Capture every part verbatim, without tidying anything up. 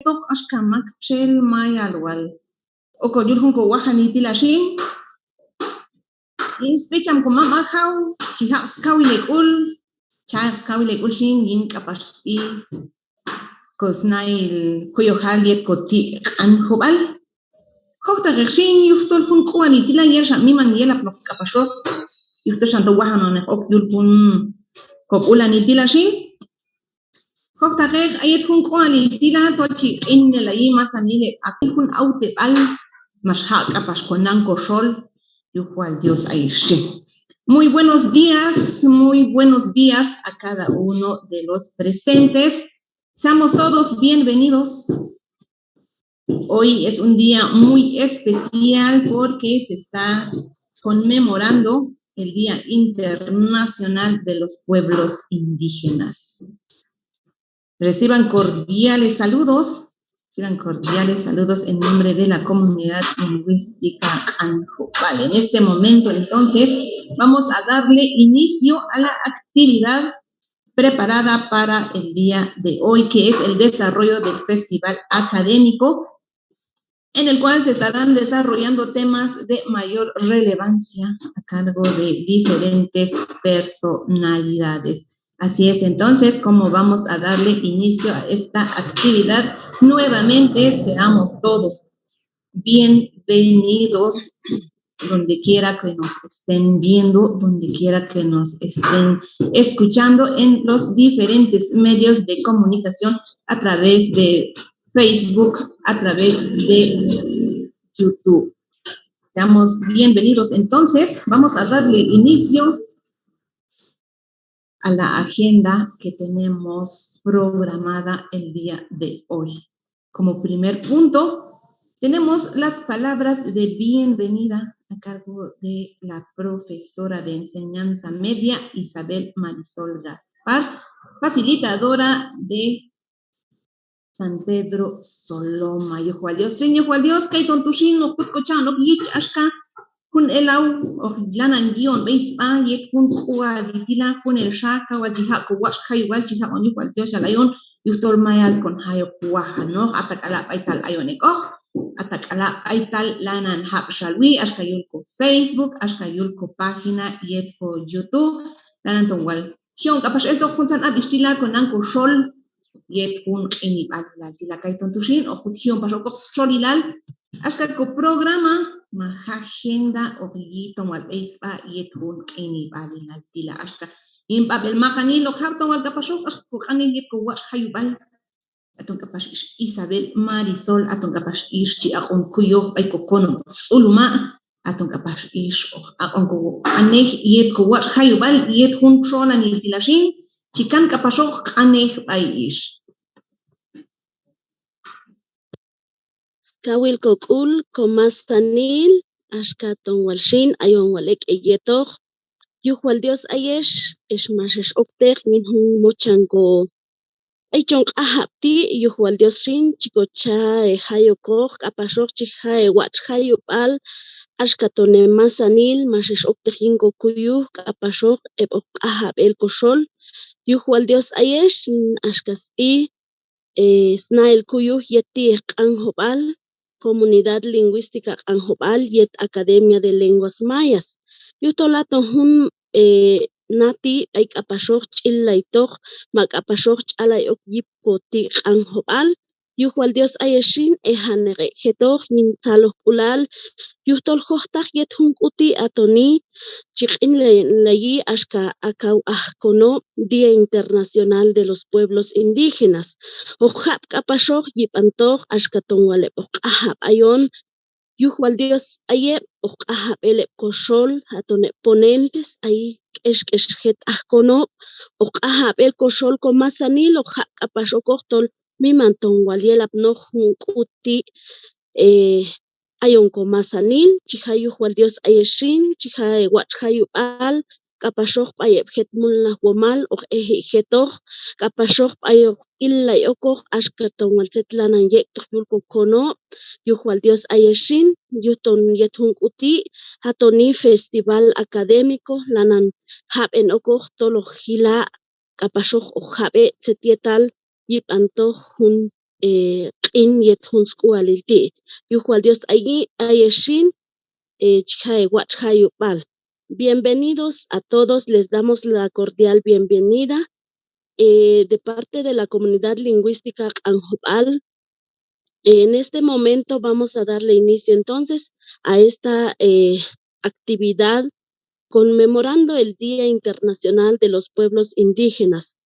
jab'toq axka maktxel mayal wal okol yul jun kowajanil ti' la xin. Yin sb'i cham komam Ajaw, chi jaq' skawil hek'ul, cha' skawil hek'ul xin yin k'apax sb'i kosnahil kuyojal yet koti' Q'anjob'al. Jojtaqeq xin yujtol jun k'ualil ti' la yel xa miman yelapnoq k'apaxoq, yujtol xan to wajanon ek' ok yul jun kob'ulanil ti' la xin. Jojtaqeq a yet jun k'ualil ti' la tol chi q'inelayi masanil heb' a jun awteb'al max jaq' k'apax konan koxol, yuj wal Dios ayex xin. Muy buenos días, muy buenos días a cada uno de los presentes. Seamos todos bienvenidos. Hoy es un día muy especial porque se está conmemorando el Día Internacional de los Pueblos Indígenas. Reciban cordiales saludos, reciban cordiales saludos en nombre de la comunidad lingüística Q'anjob'al. En este momento, entonces, vamos a darle inicio a la actividad preparada para el día de hoy, que es el desarrollo del festival académico, en el cual se estarán desarrollando temas de mayor relevancia a cargo de diferentes personalidades. Así es, entonces, como vamos a darle inicio a esta actividad, nuevamente seamos todos bienvenidos donde quiera que nos estén viendo, donde quiera que nos estén escuchando en los diferentes medios de comunicación a través de Facebook, a través de YouTube. Seamos bienvenidos. Entonces, vamos a darle inicio a la agenda que tenemos programada el día de hoy. Como primer punto, tenemos las palabras de bienvenida a cargo de la profesora de enseñanza media, Isabel Marisol Gaspar, facilitadora de San Pedro Soloma. Yuj wal Dios xin, yuj wal Dios, kayton tu' xin hoq jut kocha'on ok yich axka jun elaw hoq lanan yi'on b'ey sb'a yet jun k'ualil ti' la, junelxa kaw wal chi jaq' kowatx' jayub'al chi jaq'on yuj wal Dios xal ayon, yujtol mayal kon jay ok wajanoq, ata k'ala' b'aytal ayon ek'oq, ata k'ala' b'aytal lanan jab' xalwi, axka yul ko Facebook, axka yul ko página yet ko YouTube, lanan ton wal ji'on k'apax eltoq juntzan ab'ix ti' la konan koxol yet jun q'inib'alilal ti' la. Kayton tu' xin hoq jut ji'on pax okoq stxolilal axka ko programa ma agenda hoq yi' ton wal b'ey sb'a yet jun q'inib'alilal ti' la. Axka yin b'ab'el maqanil hoq jab' ton wal k'apaxoq axka koq'anej yet kowatx' jayub'al. Aton k'apax ix Isabel Marisol, aton k'apax ix chi aq'on kuyoj b'ay kokonob' Tz'uluma', aton k'apax ix hoq aq'on koq'anej yet kowatx' jayub'al yet jun txolanil ti' la xin, chi kan k'apaxoq q'anej b'ay ix. Kawil kok'ul, komasanil, axka ton wal xin ayon wal ek' heyetoq. Yuj wal Dios ayex, ex max ex okteq yin jun mochan ko b'ey chon q'ajab' ti', yuj wal Dios xin chi kocha' hejay okoq k'apaxoq chi ja' hewatx' jayub'al, axka ton hemasanil max ex okteq yin kokuyuj k'apaxoq heb' hoq q'ajab' el koxol. Yuj wal Dios ayex, yin axka sb'i, eh, snahil kuyuj yet ti'ej Q'anjob'al, Comunidad Lingüística Q'anjob'al yet Academia de Lenguas Mayas. Yujtol aton jun, eh, na ti' b'ay k'apaxoq ch'illaytoq ma k'apaxoq ch'alay ok yip koti' Q'anjob'al. Yuj wal Dios ayex xin, ejan ek' jetoq yin tzalojk'ulal yujtol jojtaq yet jun k'u ti' atoni chi q'inelayi axka akaw aj konob' Día Internacional de los Pueblos Indígenas. Hoq jab' k'apaxoq yib'antoq axka ton wal heb' hoq q'ajab' ayon, yuj wal Dios b'ay heb' hoq q'ajab' el heb' koxol, aton heb' ponentes, ay k'exk'ex jet aj konob', hoq q'ajab' el koxol komasanil, hoq jab' k'apax okoq tol miman ton wal yelapnoq jun k'u ti', eh, ayon komasanil, chi ja' yuj wal Dios ayex xin, chi ja' hewatx' jayub'al k'apaxoq b'ay heb' jet mulnajwomal hoq eji' jetoq k'apaxoq b'ay hoq illay okoq axka ton wal tzet lanan yek'toq yul kokonob'. Yuj wal Dios ayex xin, yujton yet jun k'u ti', atoni festival académico, lanan jab'en okoq tol hoq jila' k'apaxoq hoq jab'e' tzet yetal yib'antoq jun eh, q'in yet jun sk'ualil ti'. Yuj wal Dios ayi, ayex xin, eh, chi ja' hewatx' jayub'al. Bienvenidos a todos, les damos la cordial bienvenida, eh, de parte de la Comunidad Lingüística Q'anjob'al. En este momento vamos a darle inicio entonces a esta, eh, actividad conmemorando el Día Internacional de los Pueblos Indígenas.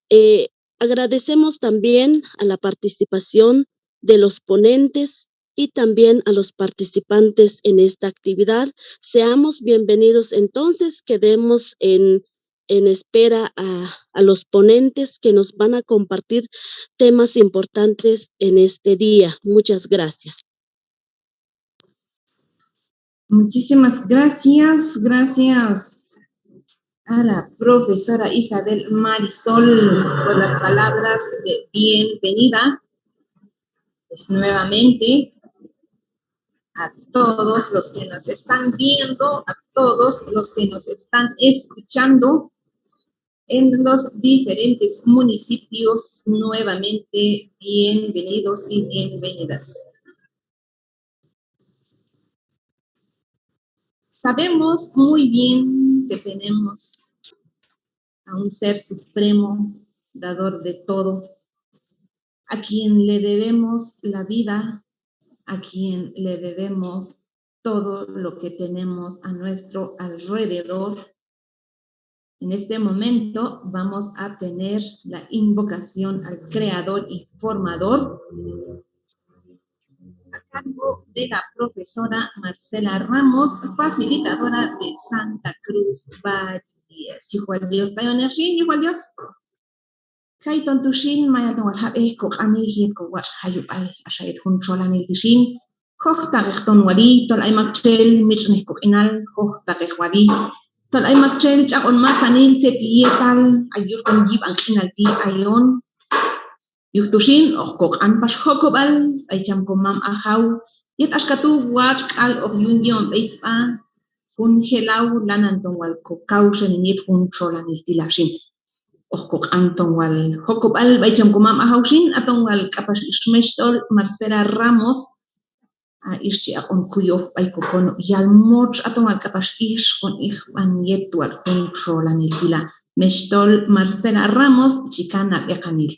Eh, agradecemos también a la participación de los ponentes y también a los participantes en esta actividad. Seamos bienvenidos entonces, quedemos en, en espera a, a los ponentes que nos van a compartir temas importantes en este día. Muchas gracias. Muchísimas gracias, gracias a la profesora Isabel Marisol por las palabras de bienvenida. Pues nuevamente, a todos los que nos están viendo, a todos los que nos están escuchando en los diferentes municipios, nuevamente, bienvenidos y bienvenidas. Sabemos muy bien que tenemos a un ser supremo, dador de todo, a quien le debemos la vida, a quien le debemos todo lo que tenemos a nuestro alrededor. En este momento vamos a tener la invocación al Creador y Formador a cargo de la profesora Marcela Ramos, facilitadora de Santa Cruz Valle diez. Yuj wal Dios ayon xin, yuj wal Dios. Kayton tu' xin, mayal ton wal jab'ej koq'anej yet kowatx' jayub'al, axa yet jun txolanil ti' xin. Jojtaqej ton wali, tol ay maktxel mitx'nej koq'inal, jojtaqej wali. Tol ay maktxel ch'aq'on masanil tzet yetal ay yul jun yib'an q'inal ti' ayon. Yuj tu' xin, hoq koq'an pax jokob'al b'ay cham komam Ajaw yet axka tu' watx' k'al hoq yun yi'on b'ey sb'a jun jelaw lanan ton wal kokawxanen yet jun txolanil ti' la xin. Hoq koq'an ton wal jokob'al b'ay cham komam Ajaw xin, aton wal k'apax ix mext'ol Marcela Ramos, a ix chi aq'on kuyoj b'ay kokonob' Yalmotx, aton wal k'apax ix kon ijb'an yet wal jun txolanil ti' la. Mext'ol Marcela Ramos, chi kan ha b'eqanil.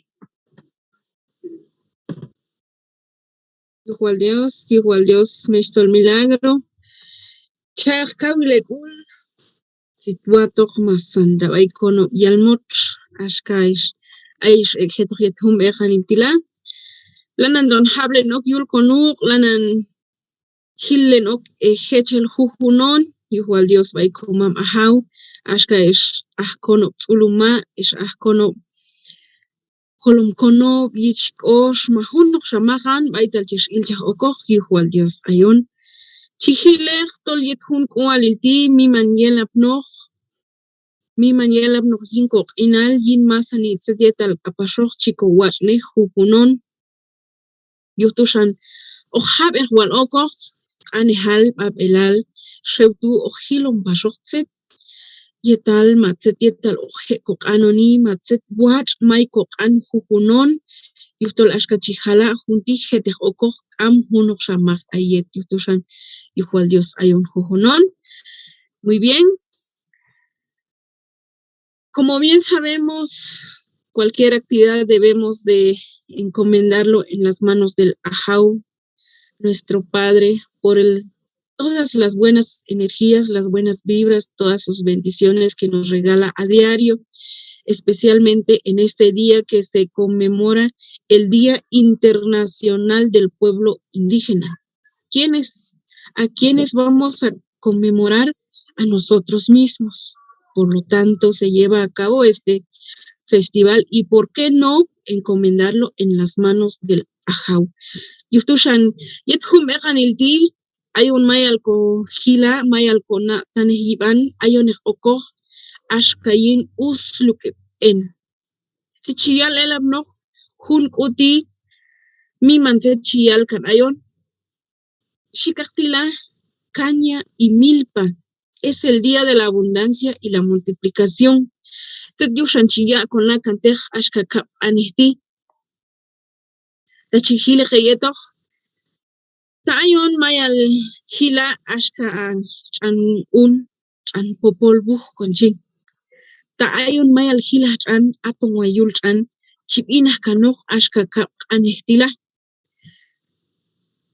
Yuj wal Dios, yuj wal Dios, mext'ol Milagro. Chaj kawil hek'ul, chi watoq masanil b'ay konob' Yalmotx, axka ix, ay ix ek' jetoq yet jun b'eqanil ti' la. Lanan ton jab'len ok yul konuq', lanan jillen ok, eh, jechel jujun on, yuj wal Dios b'ay komam Ajaw, axka ix aj konob' Tz'uluma', ix aj konob' Jolom Konob', Yich K'ox, ma junoqxa maqan b'aytal chex ilchaj okoq, yuj wal Dios ayon. Chi jilej tol yet jun k'ualil ti' miman yelapnoq, miman yelapnoq yin koq'inal, yin masanil tzet yetal k'apaxoq chi kowatx'nej jujun on. Yuj tu' xan hoq jab'ej wal okoq sq'anejal b'ab'elal, xew tu' hoq jilon paxoq tzet yetal ma tzet yetal hoq je' koq'anoni, ma tzet watx' may koq'an jujun on, yujtol axka chi jala' jun ti' jetej okoq k'am junoqxa maq ay yet, yuj tu' xan yuj wal Dios ayon jujun on. Muy bien. Como bien sabemos, cualquier actividad debemos de encomendarlo en las manos del Ajaw, nuestro Padre, por el, todas las buenas energías, las buenas vibras, todas sus bendiciones que nos regala a diario, especialmente en este día que se conmemora el Día Internacional del Pueblo Indígena. ¿Quiénes, a quiénes vamos a conmemorar? A nosotros mismos. Por lo tanto, se lleva a cabo este festival y, ¿por qué no encomendarlo en las manos del Ajaw? Yuj tu' xan yet jun b'eqanil ti' ayon mayal kojila', mayal kona' tanej yib'an, ayonej okoq axka yin usluk'eb' en. Tzet chi yal elapnoq jun k'u ti' miman tzet chi yal kan ayon. Xhi kaqti' la, caña y milpa, es el día de la abundancia y la multiplicación. Tzet yuj xan chi yaq' kon la kanteq axka kab' q'anej ti'. Ta chi jil ek' heyetoq, ta ayon mayal jila' axka a tx'an un, tx'an popol wuj kon chi. Ta ayon mayal jila' tx'an, aton wal yul tx'an chi b'inaj kanoq axka kab' q'anej ti' la.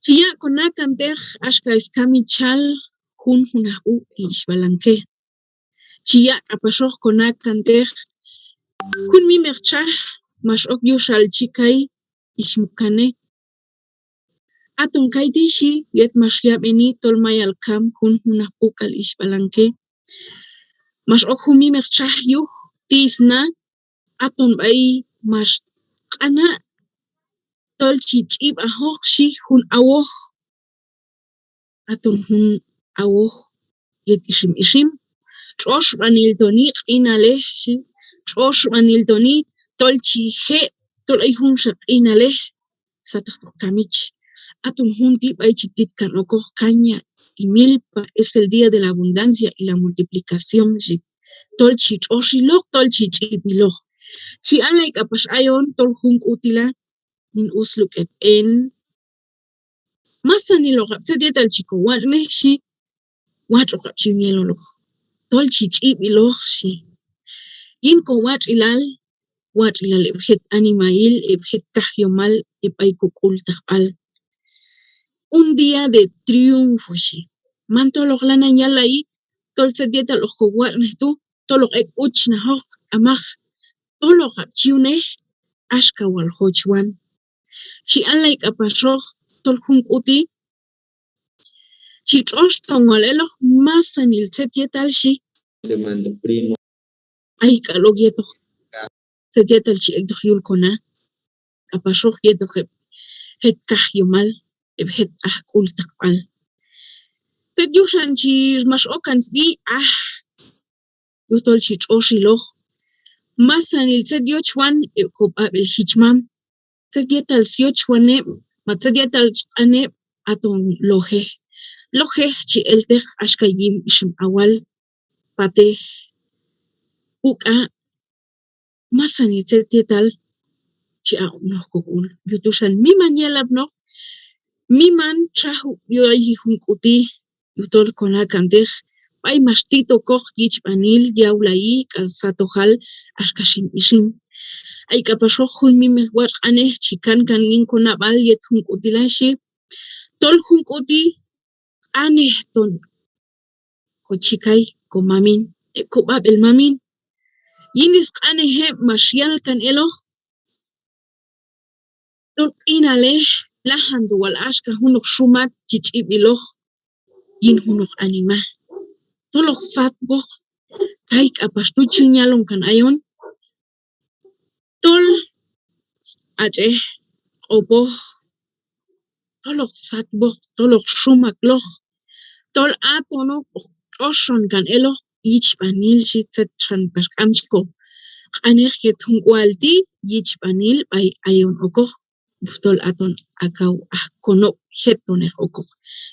Chi yaq' kona kanteq axka skamichal jun junaj b'u' ix b'alanke. Chi yaq' k'apaxoq kona kanteq jun mimeq txaj max ok yuxal chi kay ix mukane. Aton kay ti' xhi, yet max yab'eni tol mayal kam jun junaj b'u' k'al ix b'alanke. Max ok jun mimeq txaj yuj ti' sna, aton b'ay max q'ana' tol chi ch'ib' ajoq xhi jun awoj. Aton jun awoj yet ixim ixim. Tx'oxb'anil toni q'inalej xhi, tx'oxb'anil toni tol chi je', tol ay junxa q'inalej sataqtoq kamich. Aton jun ti' b'ay chi tit kan okoq caña y milpa, es el día de la abundancia y la multiplicación xhi. Tol chi tx'oxiloq, tol chi ch'ib'iloq. Chi allay k'apax ayon tol jun k'u ti' la, yin usluk'eb' en, masaniloqab' tzet yetal chi kowatx'nej xhi, watx'oqab' chi yun yeloloq tol chi ch'ib'iloq xhi. Yin kowatx'ilal, watx'ilal eb' jet animail, eb' jet kajyomal, eb' b'ay kok'ultaqb'al. Un día de triunfo xhi. Man toloq lanan yallayi tol tzet yetal hoq kowatx'nej tu', tol hoq ek' uchnajoq, k'amaq, toloqab' chi yunej axka wal jochwan. Chi allay k'apaxoq tol jun k'u ti' chi tx'ox ton wal eloq masanil tzet yetal xhi. Ay k'al ok yetoq tzet yetal chi ek'toq yul kona, k'apaxoq yetoq eb' jet kajyomal, eb' jet aj k'ultaqb'al. Tzet yuxan chi max ok kan sb'i, aj yujtol chi tx'oxiloq masanil tzet yochwan eb' kob'ab'el jichmam, tzet yetal syochwan eb' ma tzet yetal sq'an eb', aton lojej. Lojej chi elteq axka yim ixim awal, patej, uk'a', masanil tzet yetal chi aq'on ok kok'ul. Yuj tu' xan miman yelapnoq, miman txajub' yul ay jun k'u ti', yujtol kona kanteq b'ay max tit okoq yichb'anil, yawlayi k'al satojal axka ixim ixim. Ay k'apaxoq jun mimeq watx' q'anej chi kankan yin konab'al yet jun k'u ti' la xhi, tol jun k'u ti' q'anej ton kochikay, komamin, eb' kob'ab'el mamin. Yin sq'anej eb' max yal kan eloq tol q'inalej lajan tu' wal axka junoq xumak chi ch'ib'iloq yin junoq anima. Tol hoq satwoq, kay k'apax tu' chi yun yalon kan ayon, tol ach'ej, q'opoj, tol hoq satwoq, tol hoq xumakloq, tol aton hoq tx'oxon kan eloq yichb'anil xhi. Tzet xan pax k'am chi koq'anej yet jun k'ual ti', yichb'anil b'ay ayon okoq, yujtol aton a kaw aj konob' jetonej okoq.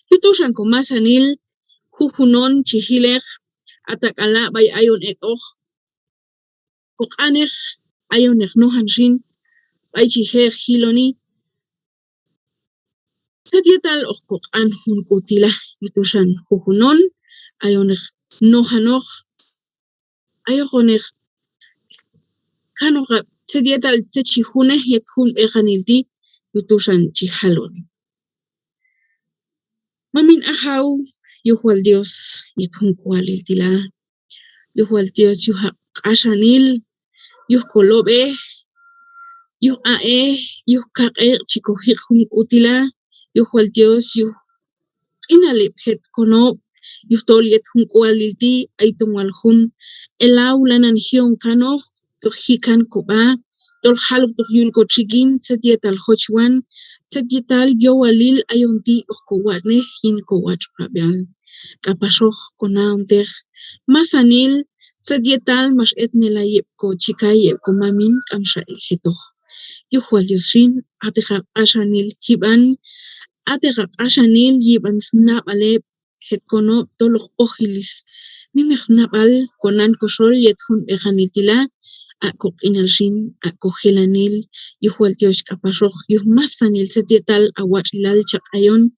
Yuj tu' xan komasanil, jujun on chi jileq, a tak'ala' b'ay ayon ek'oq koq'anej, ayoneq nojan xin b'ay chi je' jiloni tzet yetal hoq koq'an jun k'u ti' la. Yuj tu' xan jujun on ayoneq nojanoq, ayoqoneq kanoqab' tzet yetal tzet chi junej yet jun b'eqanil ti'. Yuj tu' xan chi jaloni. Mamin Ajaw, yuj wal Dios yet jun k'ualil ti' la, yuj wal Dios yuj aq'axanil, yuj kolob'ej, yuj a'ej, yuj kaq'eq' chi kojiq' jun k'u ti' la, yuj wal Dios yuj q'inal eb' jet konob', yujtol yet jun k'ualil ti' ayton wal jun elaw lanan ji'on kanoq, tol jikan kob'a, tol jaloktoq yul kotxikin tzet yetal jochwan, tzet yetal yowalil ayon ti' hoq kowatx'nej yin kowatx'ab'al. K'apaxoq kona'onteq masanil tzet yetal max etnelay eb' kochikay, eb' komamin, k'amxa ek' jetoq. Yuj wal Dios xin, a'teq haq'axanil jib'an, a'teq haq'axanil yib'an snab'al eb' jet konob' tol hoq ojil smimeq nab'al konan koxol yet jun b'eqanil ti' la, a' koq'inal xin, a' kojelanil, yuj wal tyoxh k'apaxoq, yuj masanil tzet yetal a watx'ilal chaq' ayon,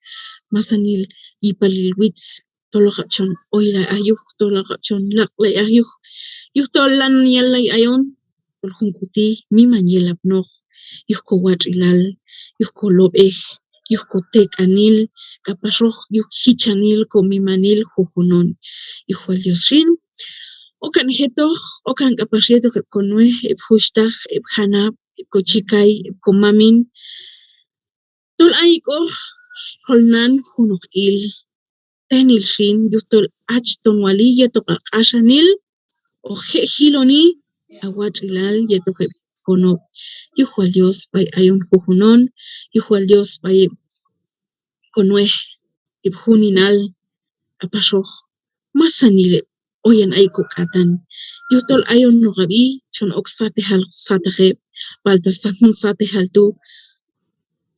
masanil yipalil witz, tol hoqab' chon oylay aj yuj, tol hoqab' chon laq'lay aj yuj, yujtol lanan yallay ayon, tol jun k'u ti' miman yelapnoq yuj kowatx'ilal, yuj kolob'ej, yuj kotek'anil, k'apaxoq yuj jichanil komimanil jujun on. Yuj wal Dios xin, okan jetoq, okan k'apax yetoq heb' konuej, heb' juxhtaq, heb' janab', heb' kochikay, heb' komamin, tol ayik'oq xol nan junoq il, tenil xin, yujtol hach ton wali yetoq a q'axanil, hoq je' jiloni a watx'ilal yetoq heb' konob'. Yuj wal Dios b'ay ayon jujun on, yuj wal Dios b'ay heb' konuej, heb' juninal, k'apaxoq masanil heb' oyan ay kok'atan. Yujtol ayon hoqab'i chon ok satejal sataq heb', palta sa jun satejal tu',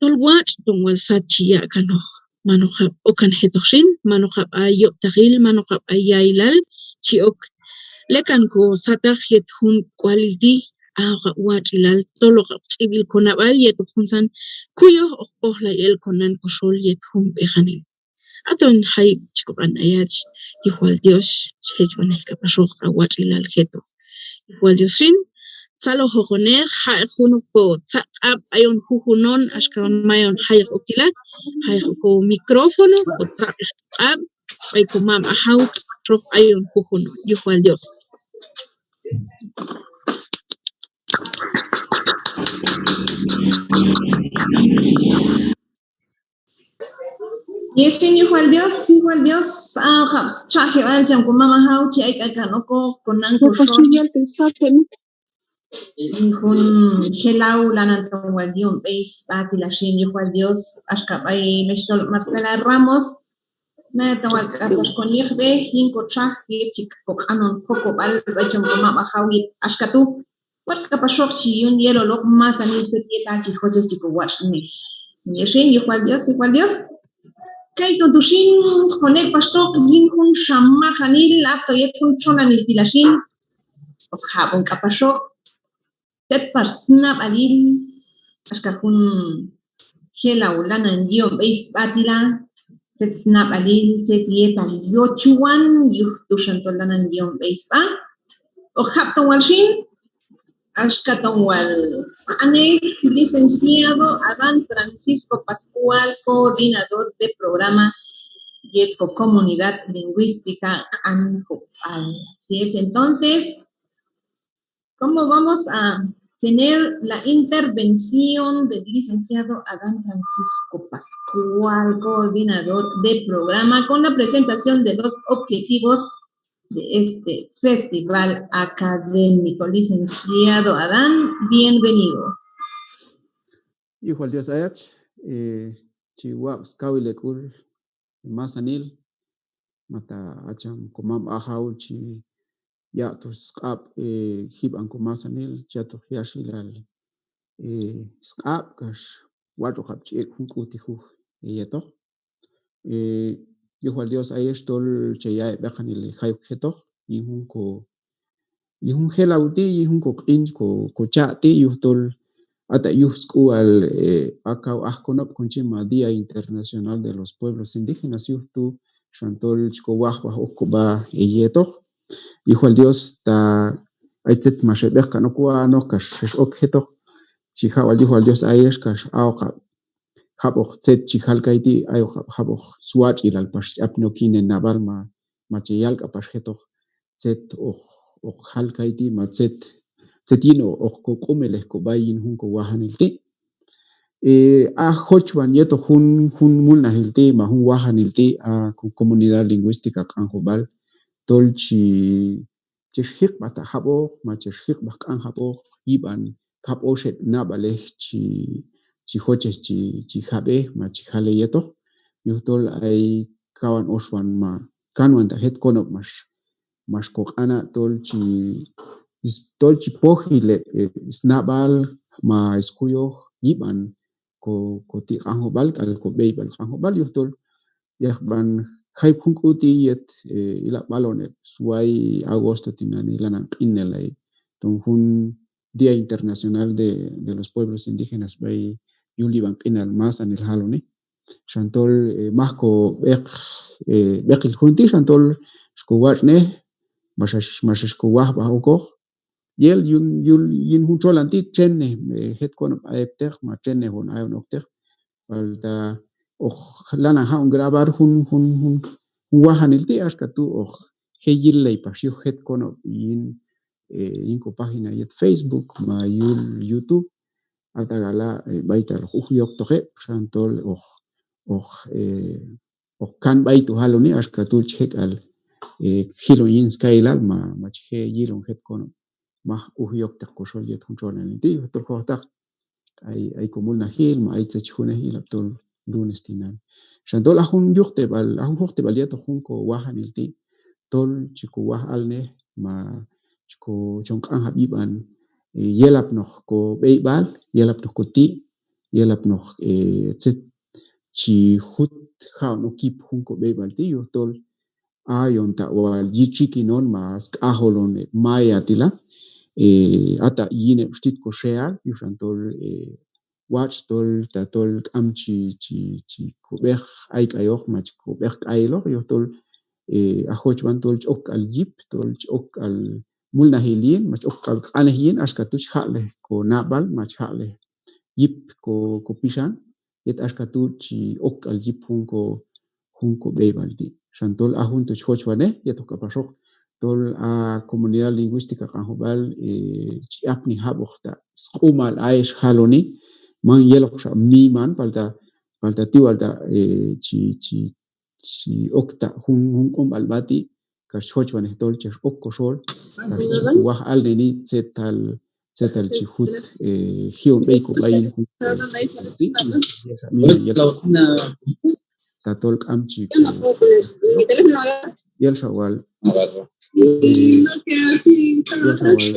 tol watx' ton wal sat chi yaq' kanoq. Man hoqab' okan jetoq xin, man hoqab' ay yob'taqil, man hoqab' ay yailal chi ok lekan kosataq yet jun k'ualil ti', a hoqab' watx'ilal, tol hoqab' ch'ib'il konab'al yetoq juntzan kuyoj hoq pojlay el konan koxol yet jun b'eqanil. Aton jayeb' chi kob'an ayach, yuj wal Dios chi jechb'anej k'apaxoq a watx'ilal jetoq. Yuj wal Dios xin, tzalojoqonej, ja'eq junoq kotzaq' q'ab' ayon jujun on, axka mayon jayaq ok ti' la, jayaq komicrófono, kotzaq'ej q'ab' b'ay komam Ajaw, k'apaxoq ayon jujun on. Yuj wal Dios. Yes, xin, yuj wal Dios, yuj wal Dios, a, hoqab' stxajeb'al cham komam Ajaw chi ay k'al kan okoq konan koxol. Jun jelaw lanan ton wal yib'an b'ey sb'a ti' la xin, yuj wal Dios, axka b'ay maxhtol Marcela Ramos, na ton wal k'apax kon yiqb'ej yin kotxaj yet chi koq'anon kokob'al b'ay cham komam Ajaw yet axka tu'. Watx' k'apaxoq chi yun yeloloq masanil tzet yetal chi jochej chi kowatx'nej. Yet xin, yuj wal Dios, yuj wal Dios. Kayton tu' xin, hoq kon ek' paxtoq yin jun xa maqanil, ato yet jun txonanil ti' la xin. Hoq jab'on k'apaxoq tzet pax snab'alil, axka jun jelaw lanan yib'an b'ey sb'a ti' la, tzet snab'alil, tzet yetal yochwan yuj tu' xan tol lanan yib'an b'ey sb'a. Hoq jab' ton wal xin, axka ton wal sq'anej, licenciado Adán Francisco Pascual, coordinador de programa yet ko comunidad lingüística Q'anjob'al. Así es, entonces, ¿cómo vamos a tener la intervención del licenciado Adán Francisco Pascual, coordinador de programa, con la presentación de los objetivos de este festival académico? Licenciado Adán, bienvenido. Yuj wal Dios ayach, eh, chi wab' skawil hek'ul masanil, mata a cham komam Ajaw chi ya'toq sq'ab', eh, jib'an komasanil, chi ya'toq yaxilal, eh, sq'ab' kax watx' hoqab' chi ek' jun k'u ti' juj, eh, heyetoq. Eh, yuj wal Dios ayex tol che ya'ay heb'eqanil jay ok jetoq yin jun ko, yin jun jelaw ti', yin jun koq'in, ko, kocha' ti', yujtol ata' yuj sk'ual, eh, Ajaw Ajkonob' kon chi ma Día Internacional de los Pueblos Indígenas, yuj tu' xan tol chi kowajwaj ok kob'a heyetoq. Yuj wal Dios ta ay tzet max heb'eq kan ok wa'anoq kax hex ok jetoq, chi ja' wal yuj wal Dios ayex kax a' hoqab' jab'oq tzet chi jal kayti', ay hoqab' jab'oq swatx'ilal pax chi apni ok yin henab'al ma, ma che yal k'apax jetoq tzet hoq, hoq jal kayti' ma tzet, tzet yin hoq, hoq koq'umelej kob'a yin jun kowajanil ti'. Eh, a jochwan yetoq jun, jun mulnajil ti' ma jun wajanil ti', a ko comunidad lingüística Q'anjob'al, tol chi, chex jiqb'aj ta' jab'oq ma chex jiqb'aj q'anjab'oq yib'an kab' oxeb' nab'alej chi, chi jochej chi, chi jab'ej ma chi jal heyetoq, yujtol ay kawan oxwan ma kanwan ta' jet konob' max, max koq'ana' tol chi, tol chi pojil heb', eh, snab'al ma skuyoj yib'an ko, koti' Q'anjob'al k'al kob'eyb'al Q'anjob'al, yujtol yajb'an jayeb' jun k'u ti' yet, eh, ila' b'alon heb' sway agosto tinani' lanan q'inelay ton jun Día Internacional de, de los Pueblos Indígenas b'ay yul yib'an q'inal masanil jaloni. Xan tol, eh, maj kob'eq, eh, b'eqil jun ti', xan tol xkowatx'nej, max, max kowajb'aj okoq. Yel yun, yul yin jun txolan ti' txennej, eh, jet konob' ayokteq, ma txennej on ayon okteq. Palta hoq lanan jaq'on grabar jun, jun, jun, jun wajanil ti', axka tu' hoq je' yillay pax yuj jet konob' yin, eh, yin ko página yet Facebook, ma yul YouTube, ata k'ala', eh, b'aytal hoq uj yoktoq heb', xan tol hoq, hoq, eh, hoq kan b'ay tu' jaloni, axka tu' chi je' k'al, eh, jilon yin skayilal, ma, ma chi je' yilon jet konob' maj uj yokteq koxol yet jun txolanil ti', yujtol jojtaq ay, ay komulnajil, ma ay tzet chi junej, ilab' tol lunes tinani'. Xan tol a jun yujteb'al, a jun jujteb'al yetoq jun kowajanil ti', tol chi kowaj alnej, ma chi ko, chon q'anjab' yib'an, eh, yelapnoq kob'eyb'al, yelapnoq koti', yelapnoq, eh, tzet chi jut ja'on ok yip jun kob'eyb'al ti', yujtol ayon ta' wal yich yikin on ma sk'ajol on heb' maya ti' la, eh, ata' yin heb' xtit koxe'al, yuxan tol, eh, watx' tol tatol k'am chi, chi, chi kob'eq ayk'ayoq ma chi kob'eq k'ayiloq, yujtol, eh, a jochwan tol chi ok k'al yip, tol chi ok k'al mulnajil yin, ma chi ok k'al q'anej yin, axka tu' chi jaq'lej konab'al, ma chi jaq'lej yip ko, kopixan, yet axka tu' chi ok k'al yip jun ko, jun kob'eyb'al ti'. Xan tol a jun tu' chi jochwanej yetoq k'apaxoq tol a Comunidad Lingüística Q'anjob'al, eh, chi apni jab'oq ta' sq'umal ayex jaloni, man yeloqxa miman, palta, palta ti' wal ta', eh, chi, chi, chi ok ta' jun, jun q'umb'al b'a ti', kax chi jochwanej tol chex ok koxol, kax chi kowaj alneni tzetal, tzetal chi jut, eh, ji'on b'ey kob'a yin jun, eh, ti', tatol k'am chi ko, yelxa wal, eh, yelxa wal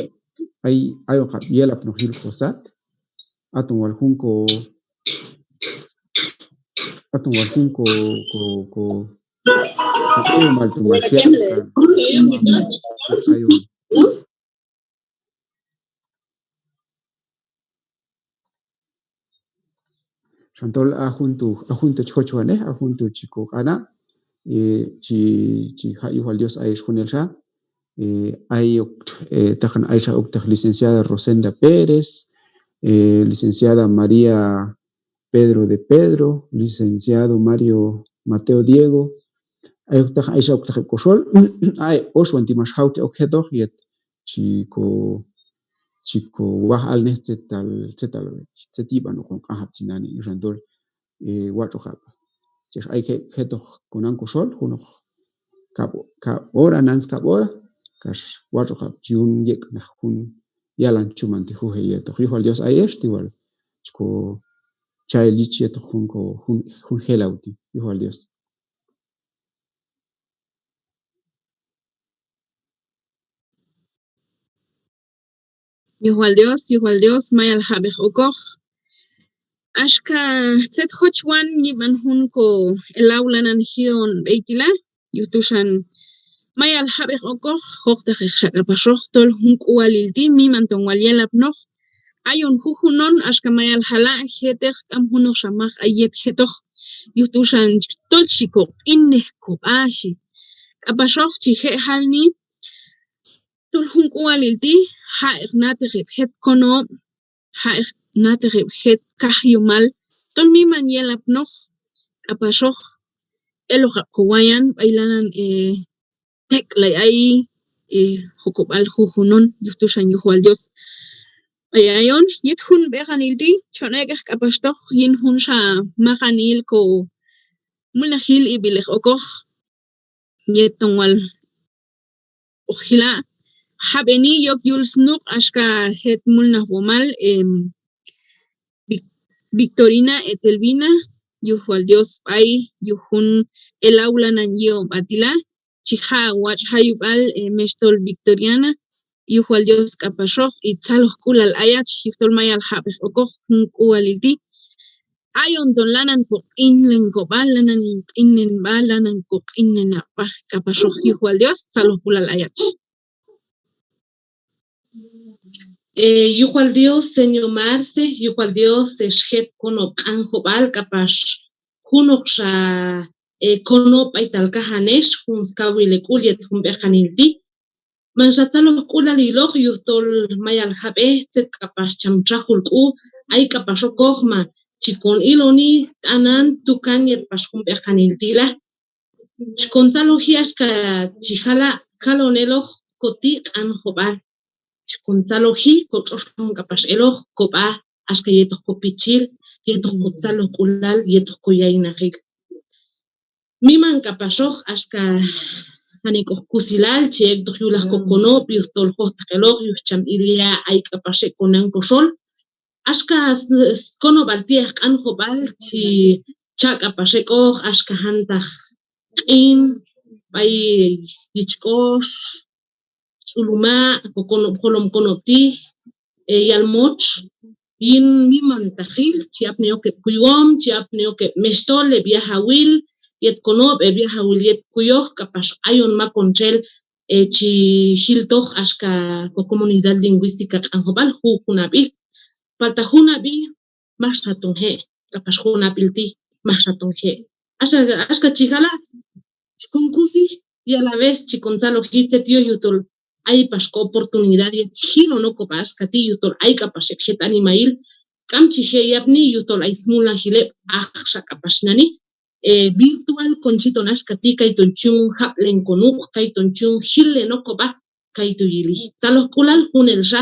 ay, ayon kab' yelapnoq yul kosat, aton wal jun ko, aton wal jun ko, ko, ko, ko b'eyomal tu' max yaq' k'al ayon. Xan tol a jun tu', a jun tu' chi jochwanej, a jun tu' chi koq'ana', eh, chi, chi ja' yuj wal Dios ayex junelxa, eh, ay ok, eh, taqan ayxa okteq licenciada Rosenda Pérez, eh, licenciada María Pedro de Pedro, licenciado Mario Mateo Diego, ay okteq, ayxa okteq heb' koxol, ay heb' oxwan ti' max jawtej ok jetoq yet chi ko, chi kowaj alnej tzetal, tzetal, tzet yib'an hoqon q'anjab' tinani', yuxan tol, eh, watx'oqab'. Chex ay je-, jetoq konan koxol, junoq kab', kab' hora, nan skab' hora, kax watx'oqab' chi yun yek'naq jun yalan chuman ti' juj heyetoq. Yuj wal Dios ayex ti' wal chi kocha' el yich yetoq jun ko, jun, jun jelaw ti'. Yuj wal Dios. Yuj wal Dios, yuj wal Dios, mayal jab'eq okoq. Axka tzet jochwan yib'an jun ko elaw lanan ji'on b'ey ti' la, yuj tu' xan mayal jab'eq okoq, jojtaqeqxa k'apaxoq tol jun k'ualil ti' miman ton wal yelapnoq, ayon jujun on, axka mayal jala' jeteq k'am junoqxa mak ay yet jetoq, yuj tu' xan tol chi koq'innej kob'a xhi. K'apaxoq chi je' jalni tol jun k'ualil ti' jaq'eq nateq heb' jet konob', jaq'eq nateq heb' jet kajyomal tol miman yelapnoq, k'apaxoq eloqab' kowayan b'ay lanan, eh, tek'lay ay, eh, jokob'al jujun on, yuj tu' xan yuj wal Dios. B'ay ayon yet jun b'eqanil ti' chon ek'eq k'apaxtoq yin junxa maqanil komulnajil ib'il ek' okoq, yet ton wal hoq jila', jab'eni yok yul snuq' axka jet mulnajwomal, em, Vic-, Victorina Etelvina, yuj wal Dios b'ay yuj jun elaw lanan yi'on b'a ti' la, chi ja' watx' jayub'al, eh, mextol Victoriana, yuj wal Dios k'apaxoq, y tzalojk'ulal ayach, yujtol mayal jab'eq okoq jun k'ualil ti', ayon ton lanan koq'inlen kob'a, lanan hin q'inlen b'a, lanan koq'inlen b'a k'apaxoq, yuj wal Dios, tzalojk'ulal ayach. Eh, yuj wal Dios, seño Marce, yuj wal Dios, eh, ex jet konob' Q'anjob'al, k'apax junoqxa, eh, konob' b'aytal kajan ex, jun skawil hek'ul yet jun b'eqanil ti'. Manxa tzalojk'ulal iloq yujtol mayal jab'ej tzet k'apax cham txajul k'u, ay k'apax okoq ma chi kon iloni t'anan tukan yet pax jun b'eqanil ti' la. Chi kon tzaloji axka chi jala', jalon eloq koti' Q'anjob'al. Chi kon tzaloji, kotx'oxon k'apax eloq kob'a, axka yetoq kopichil, yetoq kotzalojk'ulal, yetoq koyaynaqil. Miman k'apaxoq axka jan ek'oq kusilal chi ek'toq yulaq kokonob' yujtol jojtaq eloq yuj cham ilya' ay k'apax ek' konan koxol. Axka s-, skonob'al ti' aj Q'anjob'al chi cha' k'apax ek'oq axka jantaq q'in b'ay Yichk'ox, Tz'uluma', kokonob' Jolom Konob' ti', eh, Yalmoch, yin miman taqil chi apni ok heb' kuywom, chi apni ok heb' mexhtol, heb' yajawil yet konob', heb' yajawil yet kuyoj, k'apax ayon mak on txel, eh, chi jiltoq axka ko comunidad lingüística Q'anjob'al, ju-, junab'il. Palta junab'il, max haton je', k'apax junab'il ti', max haton je'. Axka, axka chi jala', chi kon kusi, y a la vez chi kon tzaloji tzet yuj yujtol ay pax ko oportunidad yet chi jilon ok kob'a axka ti' yujtol ay k'apax heb' jet animahil, k'am chi je' yapni yujtol ay smulnajil heb', axa k'apax nani, eh, virtual kon chi ton axka ti', kayton chi yun jab'len konuq', kayton chi yun jillen ok kob'a, kaytu' yili. Tzalojk'ulal junelxa,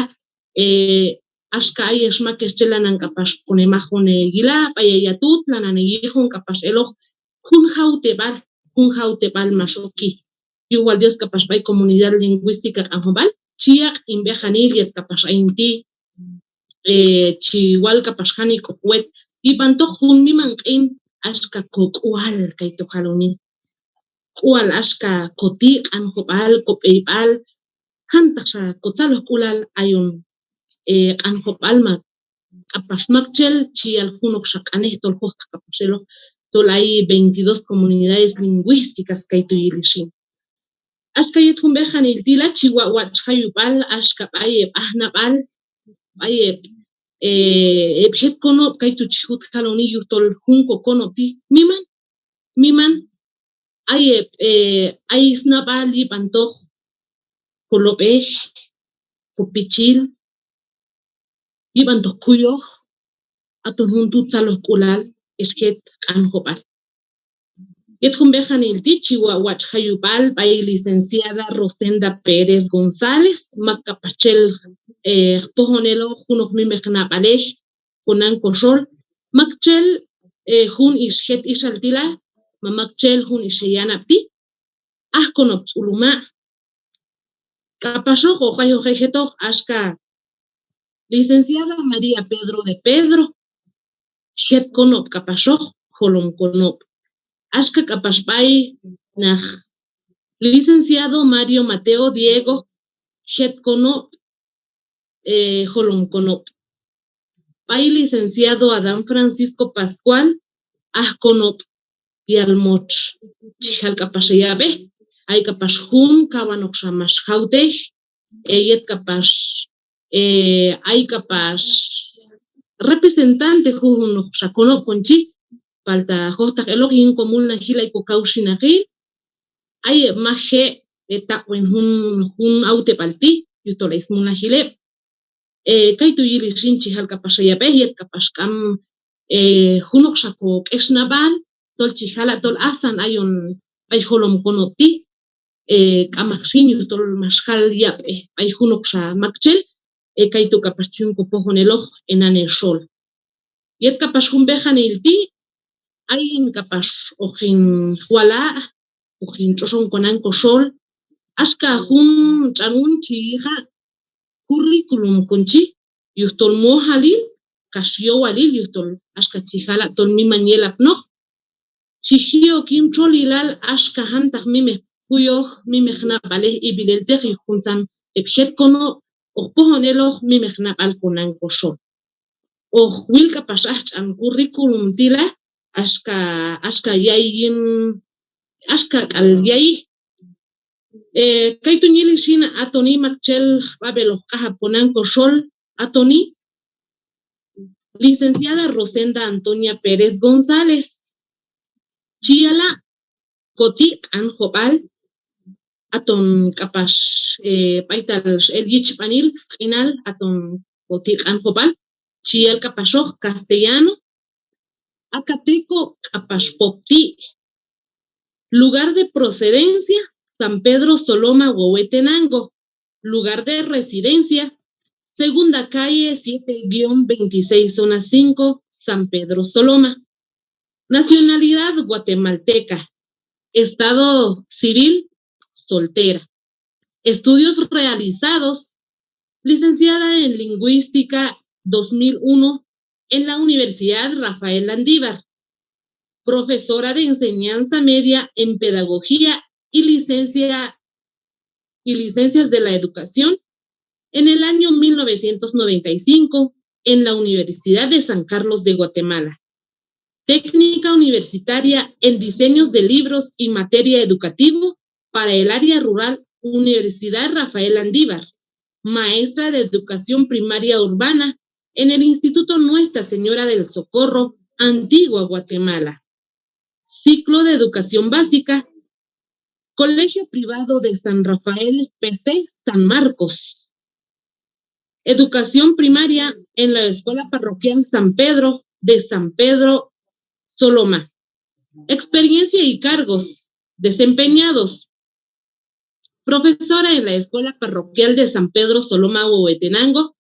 eh, axka ayex mak ex txel lanan k'apax kon hemaj on heyila', b'ay heyatut lanan heyijon k'apax eloq jun jawteb'al, jun jawteb'al max oki. Yuj wal Dios k'apax b'ay comunidad lingüística Q'anjob'al chi yaq' hin b'eqanil yet k'apax ayin ti', eh, chi wal k'apax jan ek'oq wet yib'antoq jun miman q'in axka kok'ual, kaytu' jaloni. K'ual axka koti' Q'anjob'al, kob'eyb'al, jantaqxa kotzalojk'ulal ayon, eh, Q'anjob'al ma k'apax maktxel chi yal junoqxa q'anej tol jojtaq k'apax eloq, tol ay veintidós comunidades lingüísticas, kaytu' yili xin. Axka yet jun b'eqanil ti' la chi wa' watx' jayub'al axka b'ay heb' aj nab'al, b'ay heb', eh, heb' jet konob', kaytu' chi jut jaloni yujtol jun kokonob' ti' miman, miman, ay heb', eh, ay snab'al yib'antoq kolob'ej, kopichil, yib'antoq kuyoj, aton jun tu' tzalojk'ulal ex jet Q'anjob'al. Yet jun b'eqanil ti' chi wa' watx' jayub'al b'ay licenciada Rosenda Pérez González, mak k'apax txel, eh, pojon eloq junoq mimeq nab'alej konan koxol, maktxel, eh, jun ix jet ixal ti' la, ma maktxel jun ix heyanab' ti', aj konob' Tz'uluma'. K'apaxoq hoq ay hoq hejetoq axka licenciada María Pedro de Pedro, jet konob' k'apaxoq Jolom Konob'. Axka k'apax b'ay naq licenciado Mario Mateo Diego, jet konob', eh, Jolom Konob'. B'ay licenciado Adán Francisco Pascual, aj konob' Yalmoch. Chi jal k'apax heyab'ej, ay k'apax jun kawanoqxa max jawtej, eh, yet k'apax, eh, ay k'apax representante jujunoqxa konob' kon chi, palta jojtaq eloq yin komulnajil ay kokawxinaqil, ay heb' maj je', eh, taq'wen jun, jun awteb'al ti', yujtol ay smulnajil heb'. Eh, kaytu' yili xin chi jal k'apax heyab'ej, yet k'apax k'am, eh, junoqxa kok'ex nab'al, tol chi jala' tol asan ayon b'ay Jolom Konob' ti', eh, k'amaq xin yujtol max jal yab'ej b'ay junoqxa maktxel, eh, kaytu' k'apax chi yun kopojon eloq henan hexol. Yet k'apax jun b'eqanil ti', ayin k'apax hoq hin wala', hoq hin tx'oxon konan koxol, axka jun tx'an un chi yiqa' currículum kon chi, yujtol mojalil kax yowalil, yujtol axka chi jala' tol miman yelapnoq, chi ji' ok yin txolilal axka jantaq mimeq kuyoj, mimeq nab'alej ib'il elteq yuj juntzan heb' jet konob' hoq pojon eloq mimeq nab'al konan koxol. Hoq wil k'apax aj tx'an currículum ti' la, axka, axka yay yin, axka k'al yayi. Eh, kayton yili xin, atoni maktxel b'ab'el hoq q'anjab' konan koxol, Atoni, licenciada Rosenda Antonia Pérez González. Chi yala' koti' q'anjob'al, aton k'apax, eh, b'aytal x'el yichb'anil sq'inal, aton koti' q'anjob'al, chi yal k'apaxoq castellano, Acateco k'apax Popti'. Lugar de procedencia, San Pedro Soloma, Huehuetenango. Lugar de residencia, segunda calle, siete guion veintiséis, zona cinco, San Pedro Soloma. Nacionalidad guatemalteca. Estado civil, soltera. Estudios realizados: licenciada en Lingüística dos mil uno en la Universidad Rafael Landívar, profesora de enseñanza media en Pedagogía y licencia, y Licencias de la Educación en el año mil novecientos noventa y cinco en la Universidad de San Carlos de Guatemala. Técnica universitaria en diseños de libros y material educativo para el área rural, Universidad Rafael Landívar. Maestra de educación primaria urbana en el Instituto Nuestra Señora del Socorro, Antigua Guatemala. Ciclo de educación básica, Colegio Privado de San Rafael P C San Marcos. Educación primaria en la Escuela Parroquial San Pedro de San Pedro Soloma. Experiencia y cargos desempeñados: profesora en la Escuela Parroquial de San Pedro Soloma, Huehuetenango,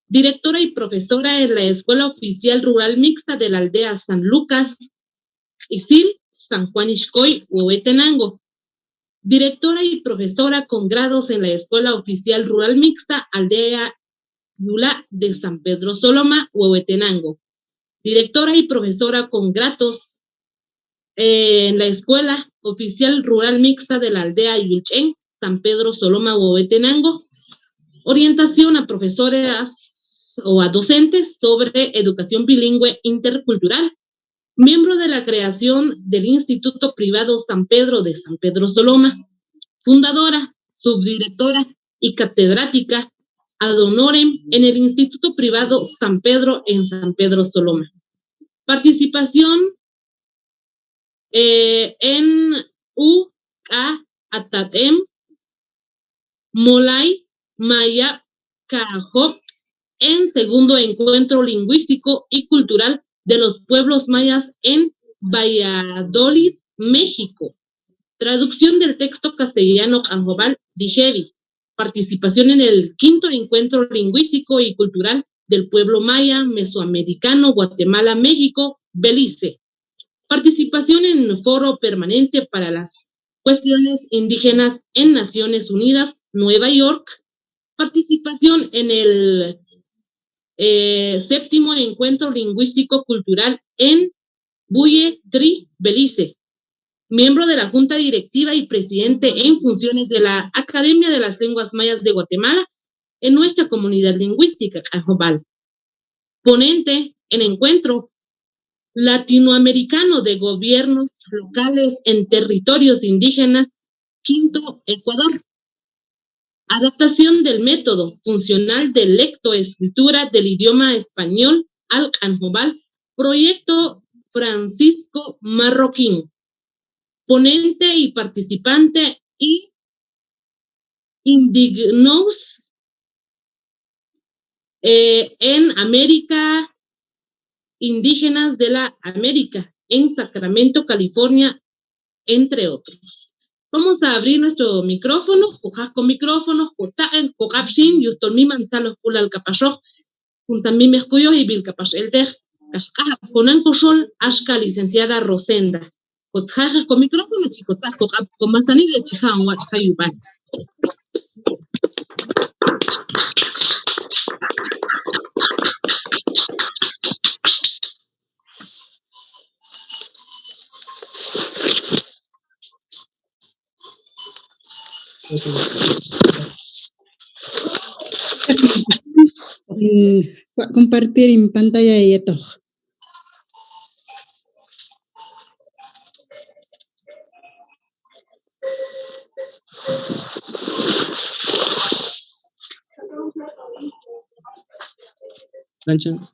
directora y profesora en la Escuela Oficial Rural Mixta de la aldea San Lucas, Isil, San Juan Ixcoy, Huehuetenango. Directora y profesora con grados en la Escuela Oficial Rural Mixta, aldea Yula de San Pedro Soloma, Huehuetenango. Directora y profesora con grados, eh, en la Escuela Oficial Rural Mixta de la aldea Yulch'en, San Pedro Soloma, Huehuetenango. Orientación a profesoras o a docentes sobre educación bilingüe intercultural. Miembro de la creación del Instituto Privado San Pedro de San Pedro Soloma. Fundadora, subdirectora y catedrática ad honorem en el Instituto Privado San Pedro en San Pedro Soloma. Participación, eh, en U K A Tatem Molay Maya Kajo, en segundo encuentro lingüístico y cultural de los pueblos mayas en Valladolid, México. Traducción del texto castellano Q'anjob'al Dijewi. Participación en el quinto encuentro lingüístico y cultural del pueblo maya mesoamericano, Guatemala, México, Belice. Participación en Foro Permanente para las Cuestiones Indígenas en Naciones Unidas, Nueva York. Participación en el, eh, séptimo Encuentro Lingüístico Cultural en Buye Tri, Belice. Miembro de la Junta Directiva y presidente en funciones de la Academia de las Lenguas Mayas de Guatemala, en nuestra comunidad lingüística, Q'anjob'al. Ponente en Encuentro Latinoamericano de Gobiernos Locales en Territorios Indígenas, Quinto, Ecuador. Adaptación del método funcional de lectoescritura del idioma español al Q'anjob'al, proyecto Francisco Marroquín. Ponente y participante y Indigenous, eh, en América, Indígenas de la América, en Sacramento, California, entre otros. Vamos a abrir nuestro micrófono, hoq jaq' ko micrófono, hoq kotzaq'en, hoq koq'ab' xin, yujtol miman tzalojk'ulal k'apaxoq, juntzan mimeq kuyoj ib'il k'apax elteq, kax hoq jaq' konan koxol axka licenciada Rosenda. Hoq tzajek ko micrófono, chi kotzaq' koq'ab' komasanil, yet chi ja'on watx' jayub'al. Mm, wa' compartir in pantalla yetoq. Manchón.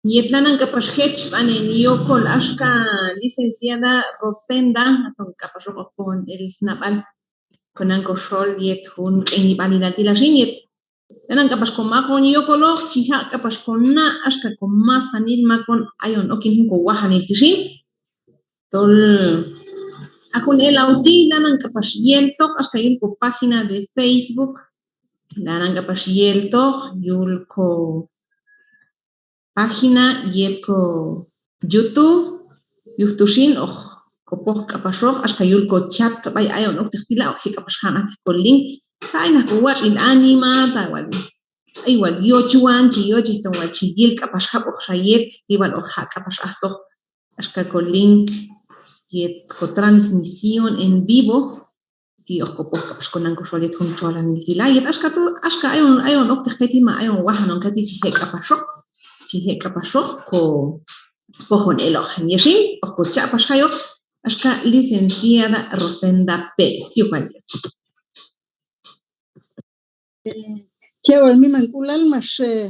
Yet lanan k'apax jechb'anen yokol axka licenciada Rosenda, aton k'apaxoq hoq pojon el snab'al konan koxol yet jun q'inib'alilal ti' la xin, yet lanan k'apax komaq'on yokoloq chi jaq' k'apax kona' axka komasanil mak on ayon ok yin jun kowajanil ti' xin. Tol a jun elaw ti' lanan k'apax yeltoq axka yul ko página de Facebook, lanan k'apax yeltoq yul ko página yet ko YouTube, yuj tu xin hoq kopoj k'apaxoq axka yul ko chat ka b'ay ayon okteq ti' la, hoq je' k'apax jan ajteq ko link. Ta ay naq kowatx'il anima, ta wal ay wal yochwan chi yochej ton wal chi yil k'apax jab'oqxa yet, ti wal hoq jaq' k'apax ajtoq axka ko link yet ko transmisión en vivo ti' hoq kopoj k'apax konan koxol yet jun txolanil ti' la. Yet axka tu', axka ayon, ayon okteq kay ti' ma ayon wajanon kay ti' chi je' k'apaxoq, chi je' k'apaxoq ko pojon eloq. Yet xin hoq kocha' pax jayoq axka licenciada Rosenda Pérez. Yuj wal Dios. Eh, che wal mimank'ulal max, eh,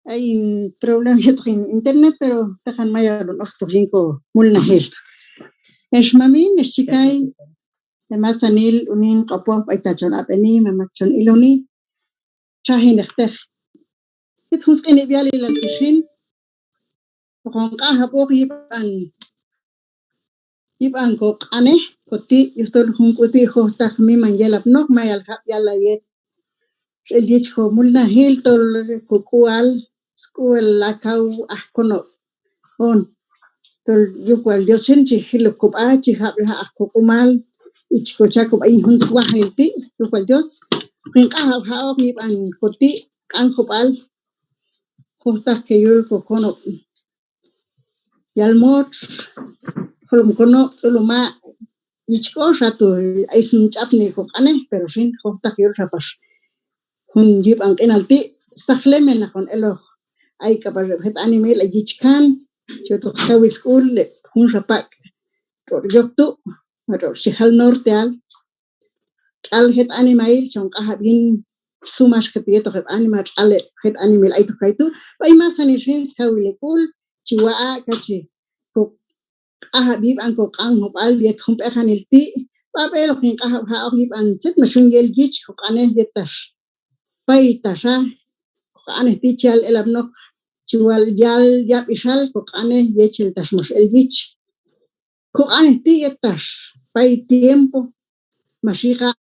ay hin problema yetoq hin internet, pero teqan mayal on oktoq yin komulnajil. Ex mamin, ex chikay, te masanil unin q'opoj b'aytal chon ab'eni, ma mak chon iloni, txajinejteq. Yet jun sq'inib'alilal ti' xin, hoqon q'anjab'oq yib'an, yib'an koq'anej koti', yujtol jun k'u ti' jojtaq miman yelapnoq, mayal jab' yala yet x'el yich komulnajil tol kok'ual, sk'ual lakaw aj konob' on. Tol yuj wal Dios xin chi jilok kob'a, chi jab'laj aj koq'umal, y chi kocha' kob'a yin jun swajanil ti', yuj wal Dios. Hoqin q'anjab' ja'oq yib'an koti', q'anjob'al, jojtaq ke yul kokonob' Yalmotx, Jolom Konob', Tz'uluma', Yichk'ox, a tu' ay smich'apni koq'anej, pero xin jojtaq yul xa pax jun yib'an q'inal ti', saqlemen naq on eloq, ay k'apax heb' jet animahil ay yich kan, chi yetoq skawil sk'ul heb' junxa pak' tx'otx' Yoktu', ma tx'otx' chi jal norteal, k'al jet animahil chon q'anjab' yin sumax kati' yetoq heb' anima, k'al heb' jet animahil aytoq kaytu', b'ay masanil xin skawil hek'ul, chi wa'a' kax chi koq'anjab' yib'an koq'anjob'al yet jun b'eqanil ti', b'ab'el hoqin q'anjab' ja'oq yib'an tzet max yun yel yich koq'anej yet tax paytaxa koq'anej ti' chi yal elapnoq, chi wal yal yab'ixal koq'anej yechel tax max el yich koq'anej ti' yet tax pay tiempo max yiqa'